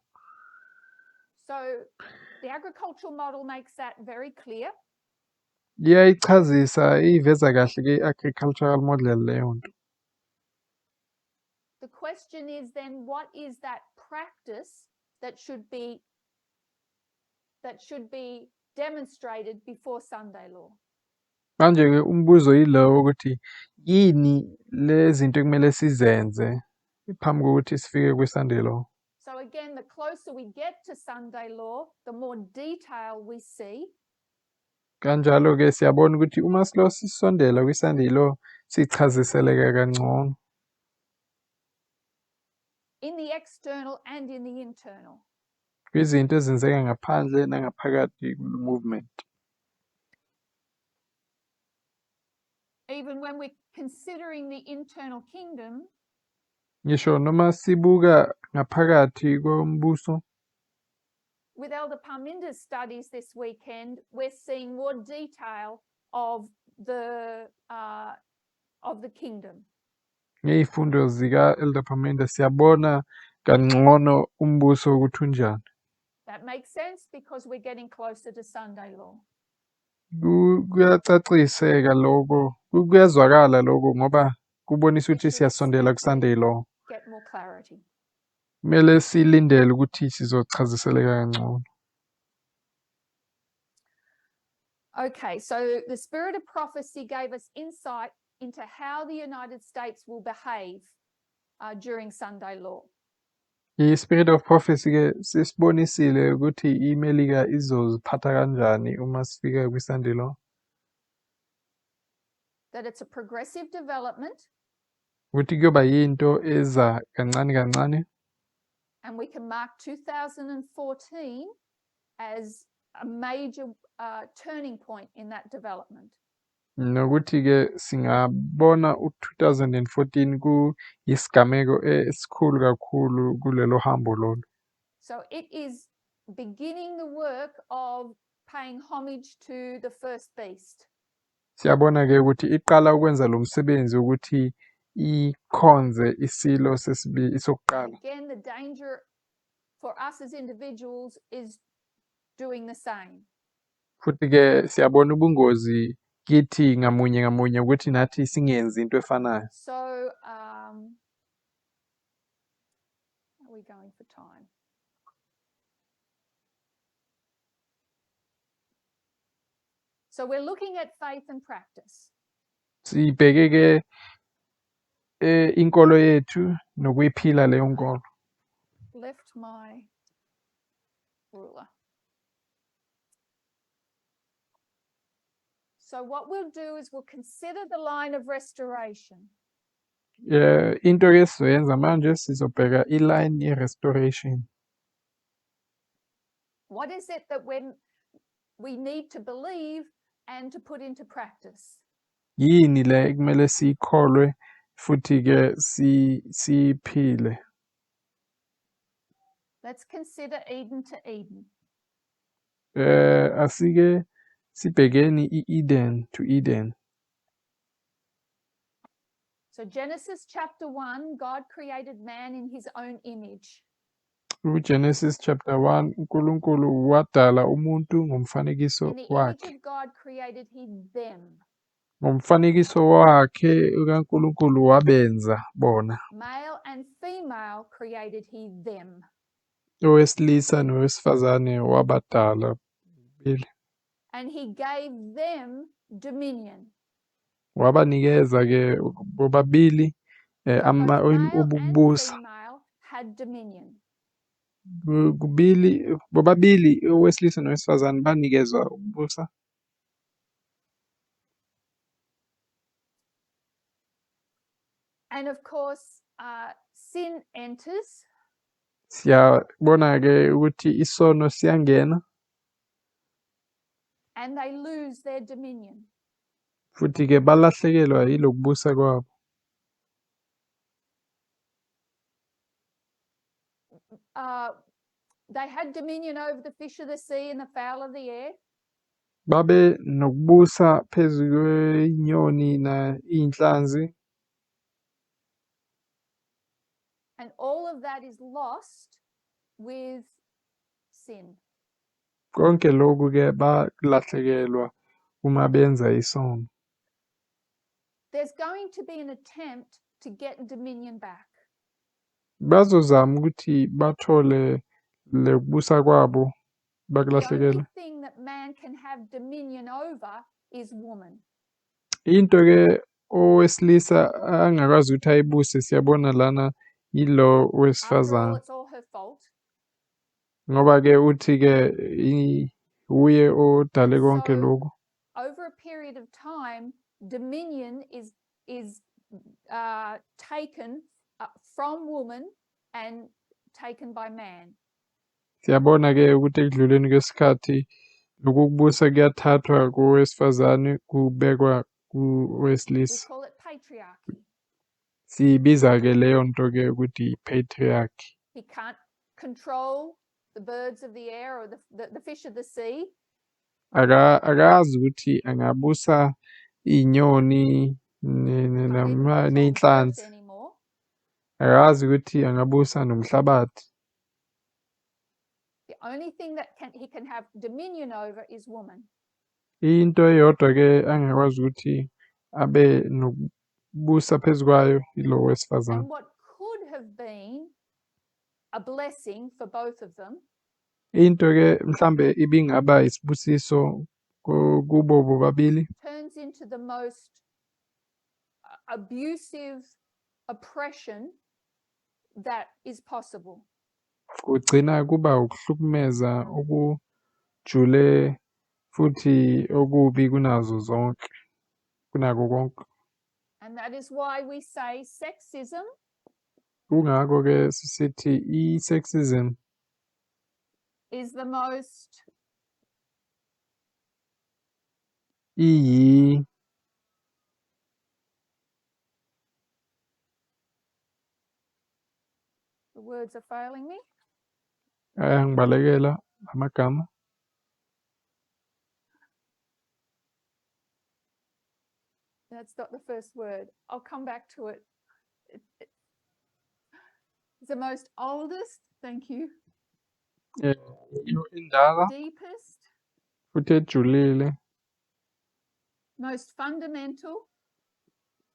So the agricultural model makes that very clear. Iyayichazisa, iyiveza kahle ke i-agricultural model leyo nto. The question is then, what is that practice that should be demonstrated before Sunday law? Manje ke umbuzo yilowo ukuthi yini lezi zinto ekumele sizenze phambi kokuthi sifike kwi-Sunday law. So again, the closer we get to Sunday law, the more detail we see. Kanjalo ke siyabona ukuthi uma silo sisondela kwi-Sunday law sichaziseleka kangcono. In the external and in the internal. Kwizinto ezenzeka ngaphandle nangaphakathi kulo movement. Even when we're considering the internal kingdom, ngisho noma sibuka ngaphakathi kombuso, with Elder Parminder's studies this weekend, we're seeing more detail of the kingdom. Ngey'fundo zika Elder Parminder siyabona kangcono umbuso ukuthi unjani. That makes sense because we're getting closer to Sunday law. Kuyacaciseka lokho, kuyazwakala lokho ngoba kubonisa ukuthi siyasondela ku-Sunday law. Get more clarity. Kumele silindele ukuthi sizochaziseleka kangcono. Okay, so the spirit of prophecy gave us insight into how the United States will behave during Sunday law. I-spirit of prophecy ke sisibonisile ukuthi iMelika izoziphatha kanjani uma sifika kwi-Sunday law. That it's a progressive development. Ukuthi kuyoba yinto eza kancane kancane. And we can mark 2014 as a major turning point in that development. Nokuthi ke singabona u-2014 kuyisigameko esikhulu kakhulu kulelo hambo lolo. So it is beginning the work of paying homage to the first beast. Siyabona ke ukuthi iqala ukwenza lo msebenzi ukuthi ikhonze isilo sesibili sokuqala. Again, the danger for us as individuals is doing the same. Futhi ke siyabona ubungozi kithi ngamunye ngamunye ukuthi nathi singenzi into efanayo. So are we going for time? So we're looking at faith and practice. Sibheke ke inkolo yethu nokuyiphila leyo nkolo. Left my ruler. So what we'll do is we'll consider the line of restoration. Into ke sizoyenza manje sizobheka i-line ye-restoration. What is it that when we need to believe and to put into practice? Yini le ekumele siyikholwe futhi ke siphile. Let's consider Eden to Eden. Asike sibhekeni i-Eden to Eden. So Genesis chapter 1, God created man in his own image. Genesis chapter 1, uNkulunkulu wadala umuntu ngomfanekiso In the image wakhe. of God created he them. Ngomfanekiso wakhe kaNkulunkulu wabenza bona. Male and female created he them. Owesilisa nowesifazane wabadala. And he gave them dominion. Wabanikeza ke bobabili So both male and ububusa. female had dominion. Kubili bobabili owesilisa nowesifazane banikezwa ukubusa. And of course, sin enters. Siyabona ke ukuthi isono siyangena. And they lose their dominion. Futhi ke balahlekelwa yilokubusa kwabo. They had dominion over the fish of the sea and the fowl of the air. Babe nokubusa phezu kwenyoni na inhlanzi. And all of that is lost with sin. Konke lokhu ke balahlekelwa uma benza isono. There's going to be an attempt to get dominion back. Bazozama ukuthi bathole lokubusa kwabo bakulahlekela. The only thing that man can have dominion over is woman. Into ke owesilisa angakwazi ukuthi ayibuse siyabona lana yilo wesifazane. After all, it's all her fault. Ngoba ke uthi ke uye odale konke lokhu. Over a period of time, dominion is taken from woman and taken by man. Siyabona ke ukuthi ekudluleni kwesikhathi lokubusa kuyathathwa kowesifazane kubekwa kuwesilisa. We call it patriarchy. Siyibiza ke leyo nto ke ukuthi patriarchy. He can't control the birds of the air or the fish of the sea. Akazi ukuthi angabusa inyoni ney'nhlanzi. Akazi ukuthi angabusa nomhlabathi. The only thing that he can have dominion over is woman. Into eyodwa ke angakwazi ukuthi abe nokubusa phezu kwayo ilo wesifazane. And what could have been a blessing for both of them. Into ke mhlambe ibingaba isibusiso kubo bobabili turns into the most abusive oppression that is possible. Kugcina kuba ukuhlukumeza okujule futhi okubi kunazo zonke, kunako konke. And that is why we say sexism. Kungakho ke sisithi i-sexism is the most iyi The words are failing me. Ayangibalekela amagama. That's not the first word. I'll come back to it. It's the most oldest, thank you. Indala. Deepest. Futhi ejulile. Most fundamental.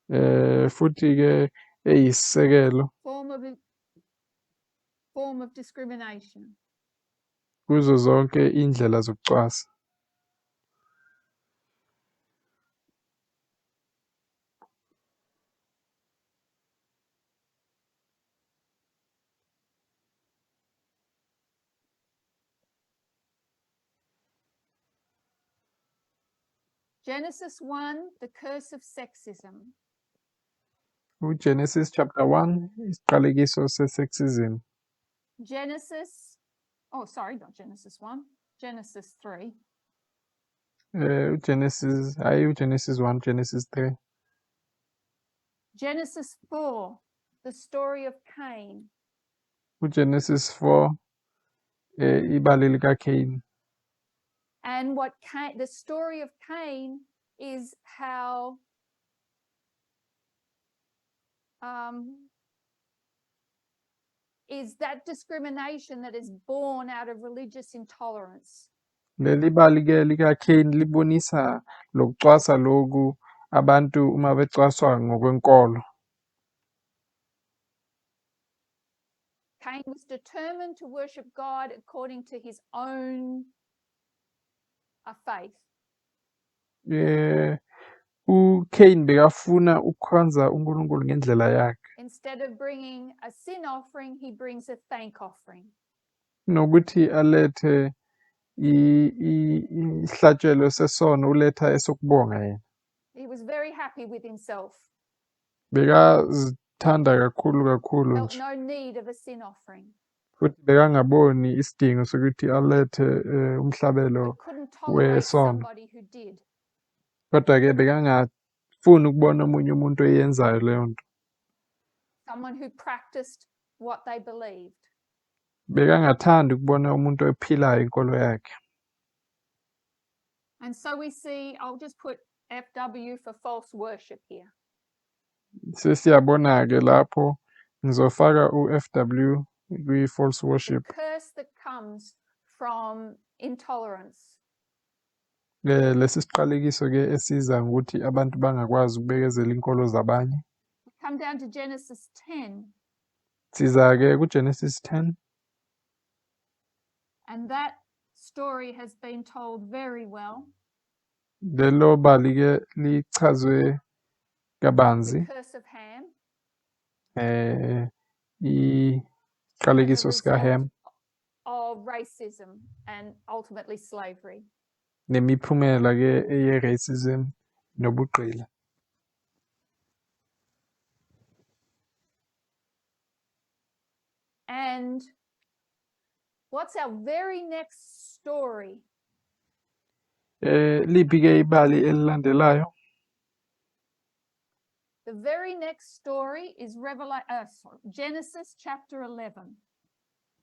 Futhi ke eyisisekelo. Form of discrimination. Kuzo zonke indlela zokucwasa. Genesis 1, the curse of sexism. Genesis chapter 1, isiqalekiso se-sexism. Genesis, oh sorry, not Genesis 1, Genesis 3. Genesis, Genesis 1, Genesis 3. Genesis 4, the story of Cain. Genesis 4, ibali lika Cain. And what Cain, the story of Cain is how is that discrimination that is born out of religious intolerance. Leli bali ke lika Cain libonisa lokucwasa lokhu abantu uma becwaswa ngokwenkolo. Cain was determined to worship God according to his own faith. uCain bekafuna ukukhonza uNkulunkulu ngendlela yakhe. Instead of bringing a sin offering, he brings a thank offering. Nokuthi alethe isihlatshelo sesono uletha esokubonga yena. He was very happy with himself. Bekazithanda kakhulu kakhulu Felt nje. no need of a sin offering. Futhi bekangaboni isidingo sokuthi alethe umhlabelo But couldn't tolerate wesono. somebody who did. Kodwa-ke bekangafuni ukubona omunye umuntu oyenzayo leyo nto. Someone who practiced what they believed. Bekangathandi ukubona umuntu ophilayo inkolo yakhe. And so we see, I'll just put FW for false worship here. Sesiyabona-ke lapho ngizofaka u-FW kwi-false worship. The curse that comes from intolerance. Lesi siqalekiso-ke esiza ngokuthi abantu bangakwazi ukubekezela inkolo zabanye. We come down to Genesis 10. Siza-ke kuGenesis 10. And that story has been told very well. Lelo bali-ke lichazwe kabanzi. The curse of Ham. Isiqalekiso sikaHam. Of racism and ultimately slavery. Nemiphumela ke eye-racism nobugqila. And what's our very next story? Liphi ke ibali elilandelayo? The very next story is Genesis chapter 11.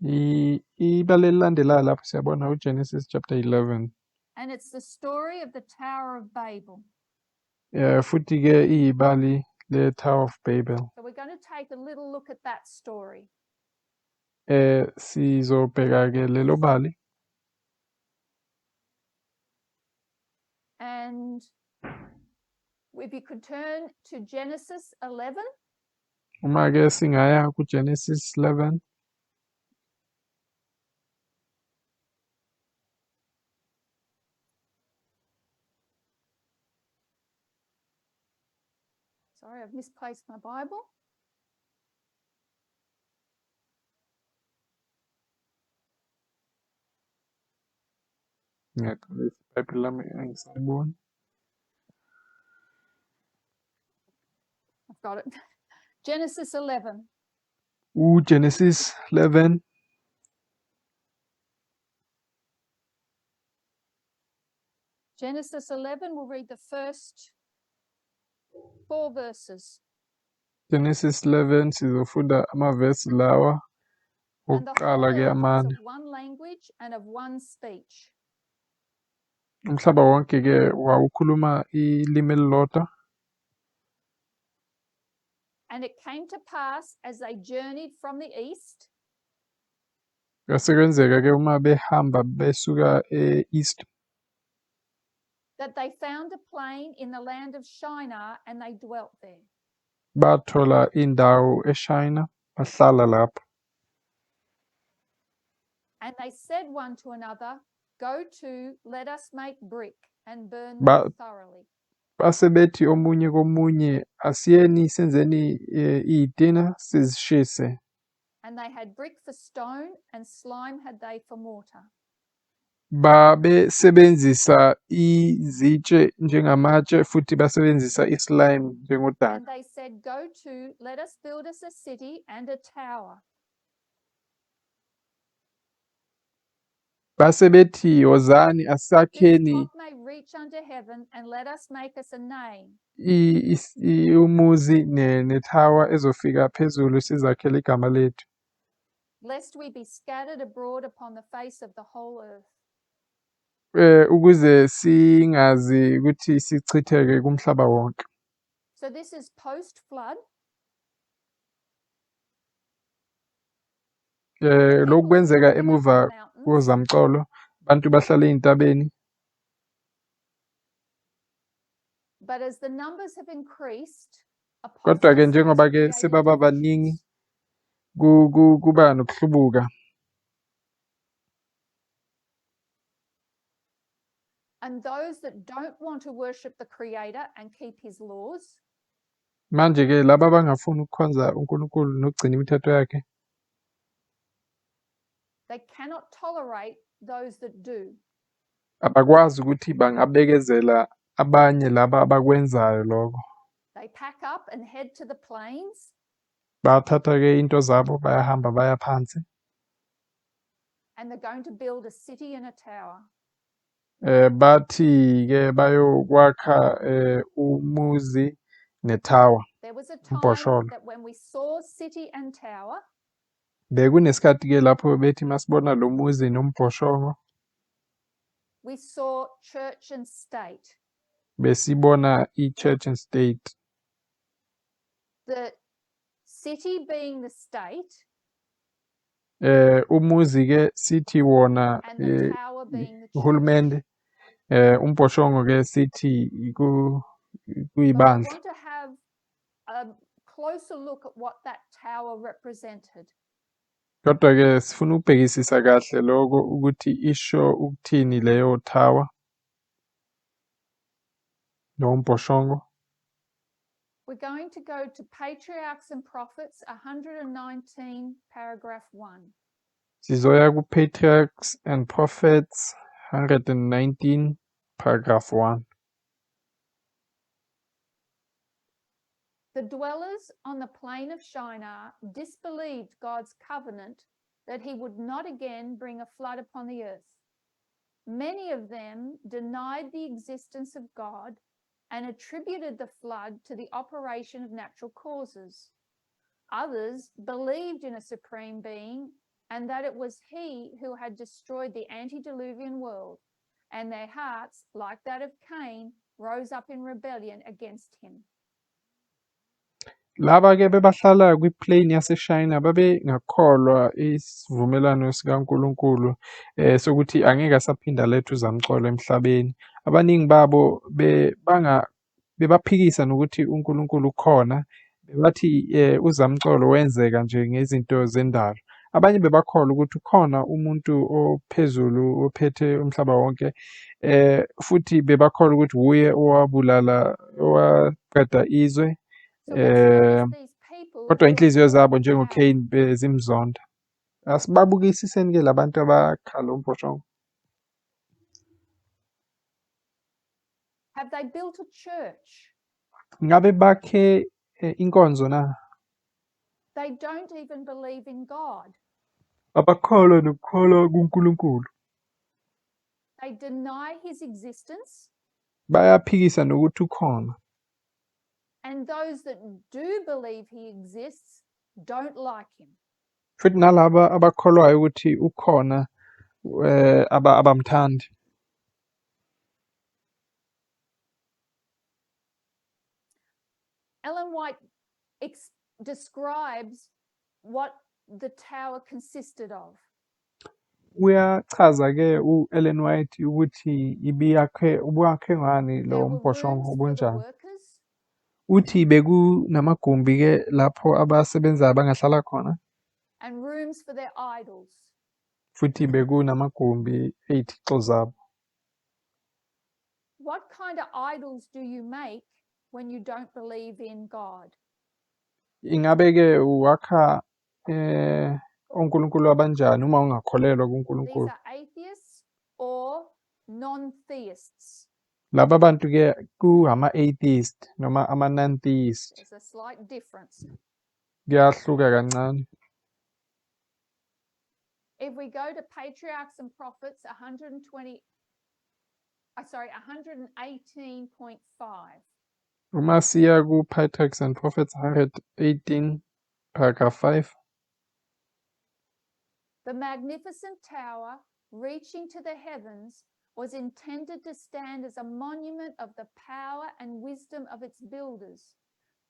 Ibali elilandelayo lapho siyabona uGenesis chapter 11. And it's the story of the Tower of Babel. Futhi ke iyibali le Tower of Babel. So we're going to take a little look at that story. Sizobheka ke lelo bali. And if you could turn to Genesis 11. Uma ke singaya ku Genesis 11. Sorry, I've misplaced my Bible. iBhayibheli lami angisayiboni. I've got it. Genesis 11. Genesis 11. Genesis 11, we'll read the first 4 verses. Genesis 11 sizofunda amavesi lawa okuqala ke amane. Of one language and of one speech. Umhlaba wonke ke wawukhuluma ilimi elilodwa. And it came to pass as they journeyed from the east. Kwase kwenzeka ke uma behamba besuka e-east. That they found a plain in the land of Shinar and they dwelt there. Bathola indawo eShina bahlala lapho. And they said one to another, Go to, let us make brick and burn them thoroughly. Base bethi omunye komunye, asiyeni senzeni izitina sizishise. And they had brick for stone and slime had they for mortar. Babesebenzisa izitshe njengamatshe futhi basebenzisa islime njengodaka. And they said, Go to, let us build us a city and a tower. Base bethi, wozani asakheni umuzi nethawa ezofika phezulu sizakhele igama lethu. Lest we be scattered abroad upon the face of the whole earth. Ukuze singazi ukuthi sichitheke kumhlaba wonke. So this is post flood. Lokhu kwenzeka emuva kozamcolo, abantu bahlala ezintabeni. But as the numbers have increased, kodwa ke njengoba ke sebaba baningi kuba nokuhlubuka. And those that don't want to worship the Creator and keep his laws. Manje-ke laba abangafuni ukukhonza uNkulunkulu nokugcina imithetho yakhe, they cannot tolerate those that do. Abakwazi ukuthi bangabekezela abanye laba abakwenzayo lokho. They pack up and head to the plains. Bathatha-ke into zabo bayahamba baya phansi. And they're going to build a city and a tower. Bathi-ke bayokwakha umuzi nethawa. There was a time Umbhosholo. That when we saw city and tower, Bekunesikhathi-ke lapho bethi masibona lo muzi nombhoshongo, we saw church and state. Besibona i-church and state. The city being the state, Umuzi-ke sithi wona and the tower being the church. Uhulumende, umbhoshongo-ke sithi But we kuyibandla. Want to have a closer look at what that tower represented. Kodwa-ke sifuna ukubhekisisa kahle lokho ukuthi isho ukuthini leyo tower, lowo mbhoshongo. We're going to go to Patriarchs and Prophets 119, paragraph 1. Sizoya ku-Patriarchs and Prophets 119, paragraph 1. The dwellers on the plain of Shinar disbelieved God's covenant that he would not again bring a flood upon the earth. Many of them denied the existence of God and attributed the flood to the operation of natural causes. Others believed in a supreme being and that it was he who had destroyed the antediluvian world, and their hearts, like that of Cain, rose up in rebellion against him. Laba-ke bebahlala kwi-plain yaseShayina babengakholwa isivumelwano sikaNkulunkulu sokuthi angeke asaphinda alethe uzamcolo emhlabeni. Abaningi babo bebaphikisa nokuthi uNkulunkulu ukhona, bathi uzamcolo wenzeka nje ngezinto zendalo. Abanye bebakholwa ukuthi ukhona umuntu ophezulu ophethe umhlaba wonke, futhi bebakholwa ukuthi wuye owabulala owaqeda izwe. So let's notice these people Kodwa who are inhliziyo built zabo the njengoCain tower. Bezimzonda. Asibabukisiseni-ke labantu abakha lo mbhoshongo. Have they built a church? Ngabe bakhe inkonzo na? They don't even believe in God. Abakholwa nokukholwa kuNkulunkulu. They deny his existence. Bayaphikisa nokuthi ukhona. And those that do believe he exists don't like him. Futhi nalaba abakholwayo ukuthi ukhona abamthandi. Ellen White describes what the tower consisted of. Uyachaza ke uEllen White ukuthi ibiyakhe ubwakhe ngani There lo were mbhoshongo rooms for the obunjani. Workers. Uthi bekunamagumbi ke lapho abasebenzayo bangahlala khona. And rooms for their idols. Futhi bekunamagumbi ey'thixo zabo. What kind of idols do you make when you don't believe in God? Ingabe ke uwakha onkulunkulu abanjani uma ungakholelwa These kuNkulunkulu? Are atheists or non-theists. Laba bantu ke ku-ama-atheist noma ama-non-theist. There's a slight difference. Kuyahluka kancane. If we go to Patriarchs and Prophets 120, sorry, 118.5. Uma siya ku-Patriarchs and Prophets 118 paragraph 5. The magnificent tower reaching to the heavens was intended to stand as a monument of the power and wisdom of its builders,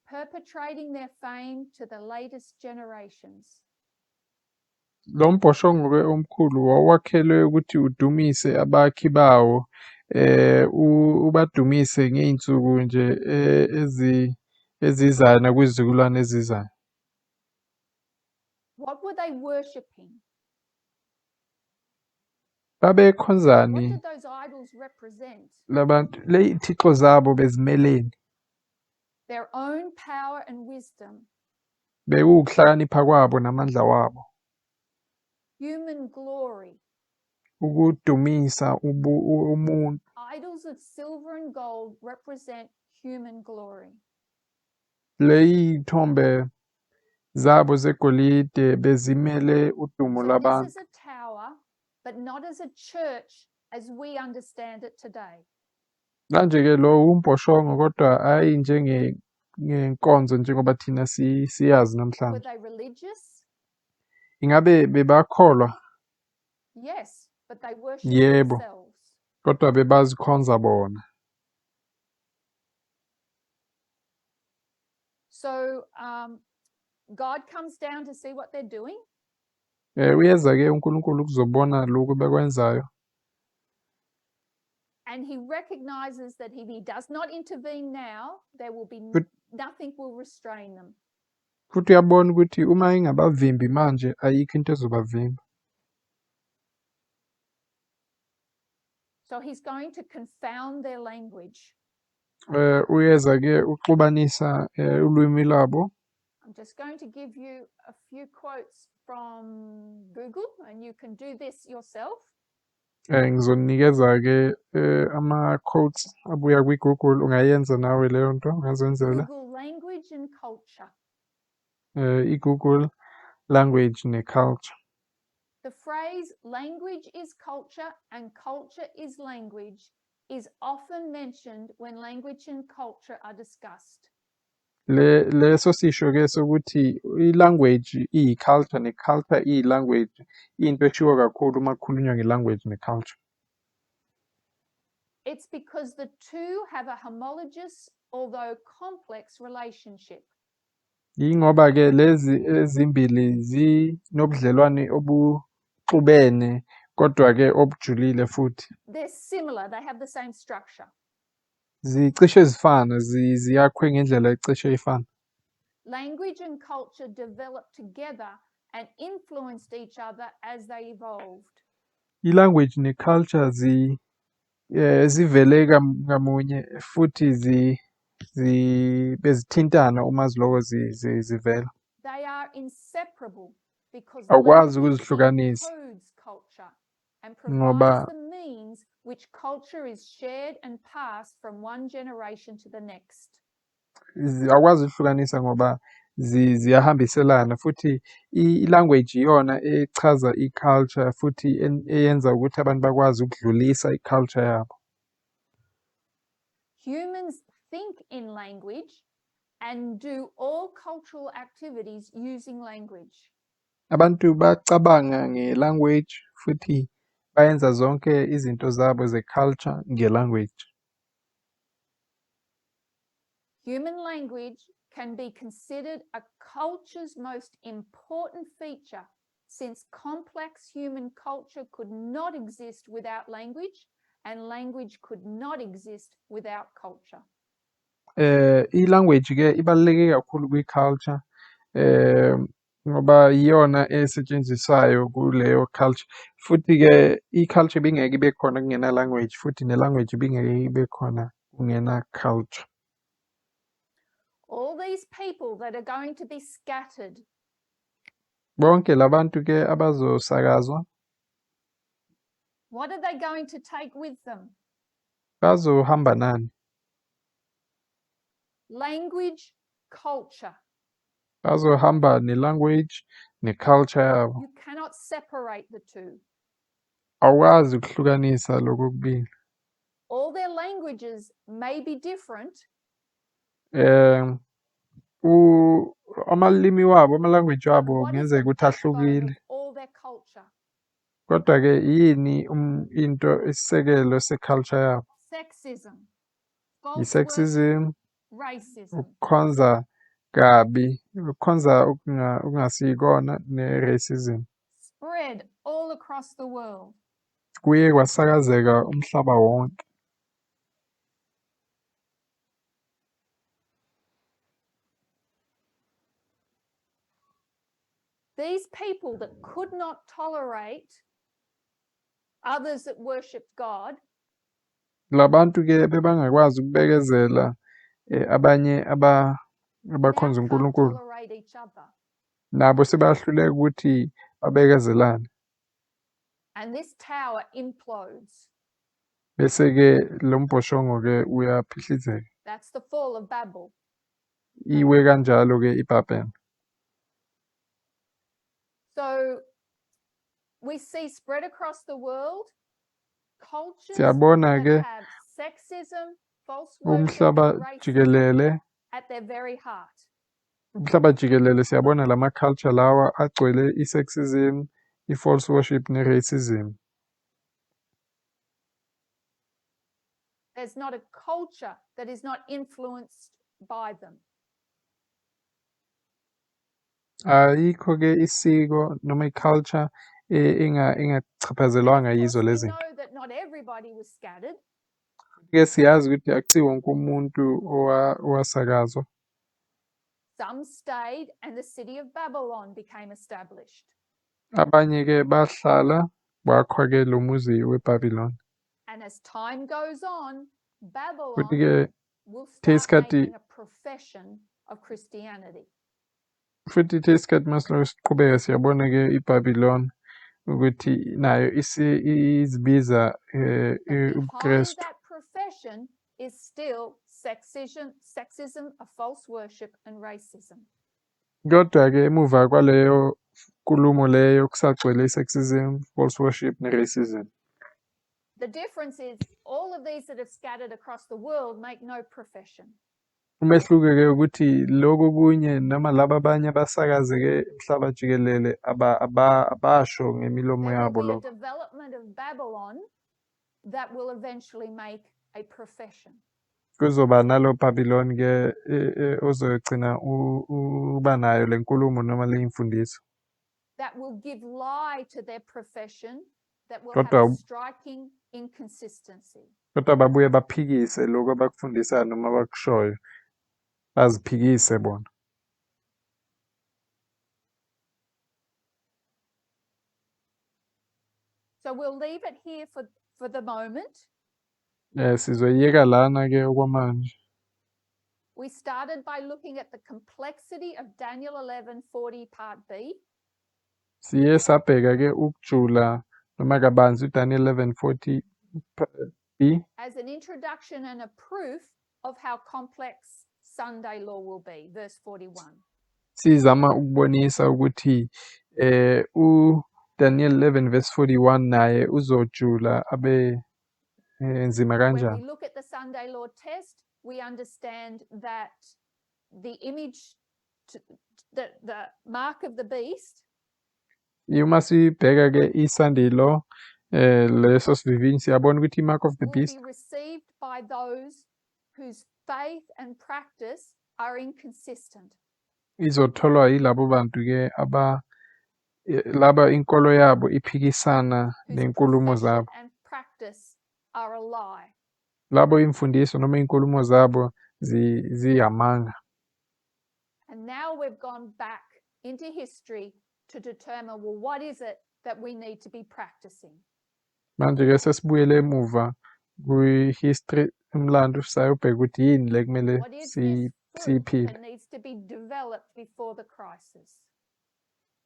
perpetrating their fame to the latest generations. Lo mbhoshongo ke omkhulu wawakhelwe ukuthi udumise abakhi bawo ubadumise ngey'nsuku nje ezizayo nakwizizukulwane ezizayo. What were they worshipping? Babekhonzani What did those idols represent? labantu le iy'thixo zabo bezimeleni? Their own power and wisdom, Bekuwukuhlakanipha kwabo namandla wabo. Human glory. Ukudumisa umuntu. Idols of silver and gold represent human glory. Ley'thombe zabo zegolide bezimele udumo So this labantu. is a tower, but not as a church as we understand it today. Manje-ke lo umbhoshongo kodwa hhayi njengenkonzo njengoba thina siyazi Were namhlanje. they religious? Ingabe bebakholwa? Yes, but they worshipped Yebo, themselves. kodwa bebazikhonza bona. So God comes down to see what they're doing. Uyeza-ke uNkulunkulu ukuzobona lokhu bekwenzayo. And he recognizes that if he does not intervene now, there will be nothing will restrain them. Futhi uyabona ukuthi uma engabavimbi manje ayikho into ezobavimba. So he's going to confound their language. Uyeza-ke uxubanisa ulwimi lwabo. I'm just going to give you a few quotes from Google, and you can do this yourself. Ngizonikeza-ke ama-quotes abuya kwi-Google, ungayenza nawe leyo nto, ungazenzela. Google language and culture. I-Google language ne-culture. The phrase language is culture and culture is language is often mentioned when language and culture are discussed. Leso sisho ke sokuthi i-language iyi-culture ne-culture iyi-language, into eshiwo kakhulu uma kukhulunywa nge-language ne-culture. It's because the two have a homologous, although complex, relationship. Yingoba ke lezi ezimbili zinobudlelwane obuxubene kodwa ke obujulile futhi. They're similar, they have the same structure. Zicishe zifana, ziyakhwe ngendlela ecishe ifana. Language and culture developed together and influenced each other as they evolved. I-language ne-culture zivele ngamunye futhi bezithintana uma ziloko zivela. They are inseparable because Awukwazi language ukuzihlukanisa. encodes culture and Ngoba provides the means which culture is shared and passed from one generation to the next. Awukwazi ukuhlukanisa ngoba ziyahambiselana futhi i-language iyona echaza i-culture futhi eyenza ukuthi abantu bakwazi ukudlulisa i-culture yabo. Humans think in language and do all cultural activities using language. Abantu bacabanga nge-language futhi bayenza zonke izinto zabo ze-culture nge-language. Human language can be considered a culture's most important feature, since complex human culture could not exist without language, and language could not exist without culture. I-language ke ibaluleke kakhulu kwi-culture, ngoba iyona esetshenziswayo kuleyo culture. Futhi ke i-culture ibingeke ibe khona kungena language, futhi ne-language ibingeke ibe khona kungena culture. All these people that are going to be scattered. Bonke labantu ke abazosakazwa. What are they going to take with them? Bazohamba nani? Language, culture. Bazohamba ne-language ne-culture yabo. You cannot separate the two. Awukwazi ukuhlukanisa lokho kubili. All their languages may be different. Amalimi wabo, ama-language wabo What is kungenzeka the ukuthi backbone ahlukile. of all their culture? Kodwa ke yini into isisekelo se-culture yabo? Sexism, false I-sexism, worship, racism. Ukukhonza kabi, ukukhonza okungasikona ne-racism. Spread all across the world. Kuye kwasakazeka umhlaba wonke. These people that could not tolerate others that worshipped God, Labantu ke bebangakwazi ukubekezela Abanye now abakhonza can't uNkulunkulu tolerate each other. Nabo sebayahluleka ukuthi babekezelane. And this tower implodes. Bese-ke lo mbhoshongo-ke uyaphihlizeka. That's the fall of Babel. Iwe kanjalo-ke iBhabhele. So we see spread across the world cultures Siyabona that ke have sexism, false worship, umhlaba and racism jikelele, at their very heart. Umhlaba jikelele siyabona lama culture lawa agcwele i-sexism, i-false worship ne-racism. There's not a culture that is not influenced by them. Ayikho ke isiko noma i-culture engachaphazelwanga Of yizo course, we lezi zinto. know that not everybody was scattered. Ke siyazi ukuthi akusiwo wonke umuntu owasakazwa. Some stayed and the city of Babylon became established. Abanye ke bahlala wakhwa ke lo muzi weBabylon. And as time goes on, Babylon Futhi ke will the start isikhathi making a profession of Christianity. Futhi ithe isikhathi masilokhu siqhubeka siyabona ke iBabylon ukuthi nayo izibiza But behind ubuKristu. that profession is still sexism, a false worship, and racism. Kodwa ke emuva kwaleyo nkulumo leyo kusagcwele i-sexism, false worship ne-racism. The difference is all of these that have scattered across the world make no profession. Umehluko ke ukuthi lokho kunye noma laba abanye abasakazeke emhlaba jikelele abasho ngemilomo There will yabo be a lokho. Development of Babylon that will eventually make a profession. Kuzoba nalo Babylon ke ozogcina uba nayo le nkulumo noma le imfundiso. That will give lie to their profession, that will Kodwa have a striking inconsistency. Kodwa babuye baphikise lokho abakufundisayo noma abakushoyo. Baziphikise bona. So we'll leave it here for the moment. Sizoyiyeka lana ke okwamanje. We started by looking at the complexity of Daniel 11:40 part B. Siye sabheka ke ukujula noma kabanzi uDaniel 11:40 B. As an introduction and a proof of how complex Sunday law will be, verse 41. Sizama ukubonisa ukuthi uDaniel 11 verse 41 naye uzojula abe nzima When we kanjani. Look at the Sunday law test, we understand that the image, to, the mark of the beast Uma sibheka ke i-Sunday law leso sivivinyo siyabona ukuthi i-mark of the will beast be received by those whose faith and practice are inconsistent. Izotholwa yilabo bantu ke aba laba inkolo yabo iphikisana Whose nenkulumo profession zabo. And practice are a lie. Labo imfundiso noma inkulumo zabo ziyamanga. And now we've gone back into history to determine, well, what is it that we need to be practicing? Manje ke sesibuyele emuva kwi-history umlando sayobheka ukuthi yini le kumele What is this fruit siyiphile. That needs to be developed before the crisis?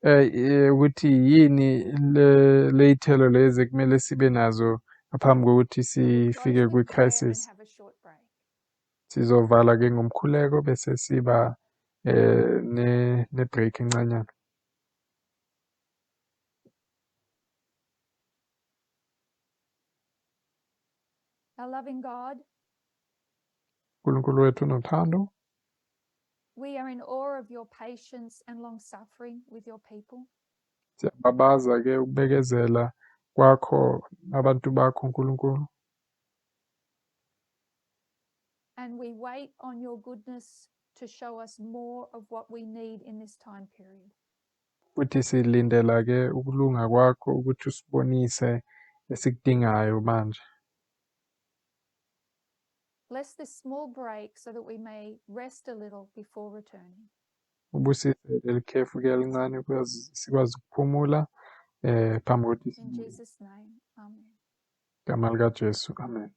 Ukuthi yini le ley'thelo lezi ekumele sibe nazo ngaphambi kokuthi So we'll close sifike with prayer and kwi-crisis. Have a short break. Sizovala ke ngomkhuleko bese siba ne break encanyana. Our loving God, uNkulunkulu wethu onothando, we are in awe of your patience and long suffering with your people. Siyababaza ke ukubekezela kwakho abantu bakho uNkulunkulu. And we wait on your goodness to show us more of what we need in this time period. Futhi silindela ke ukulunga kwakho ukuthi usibonise esikudingayo manje. Bless this small break so that we may rest a little before returning. Ubusise leli khefu ke elincane sikwazi ukuphumula phambi kokuthi In sibuye. Jesus' name, amen. Igama likaJesu, amen.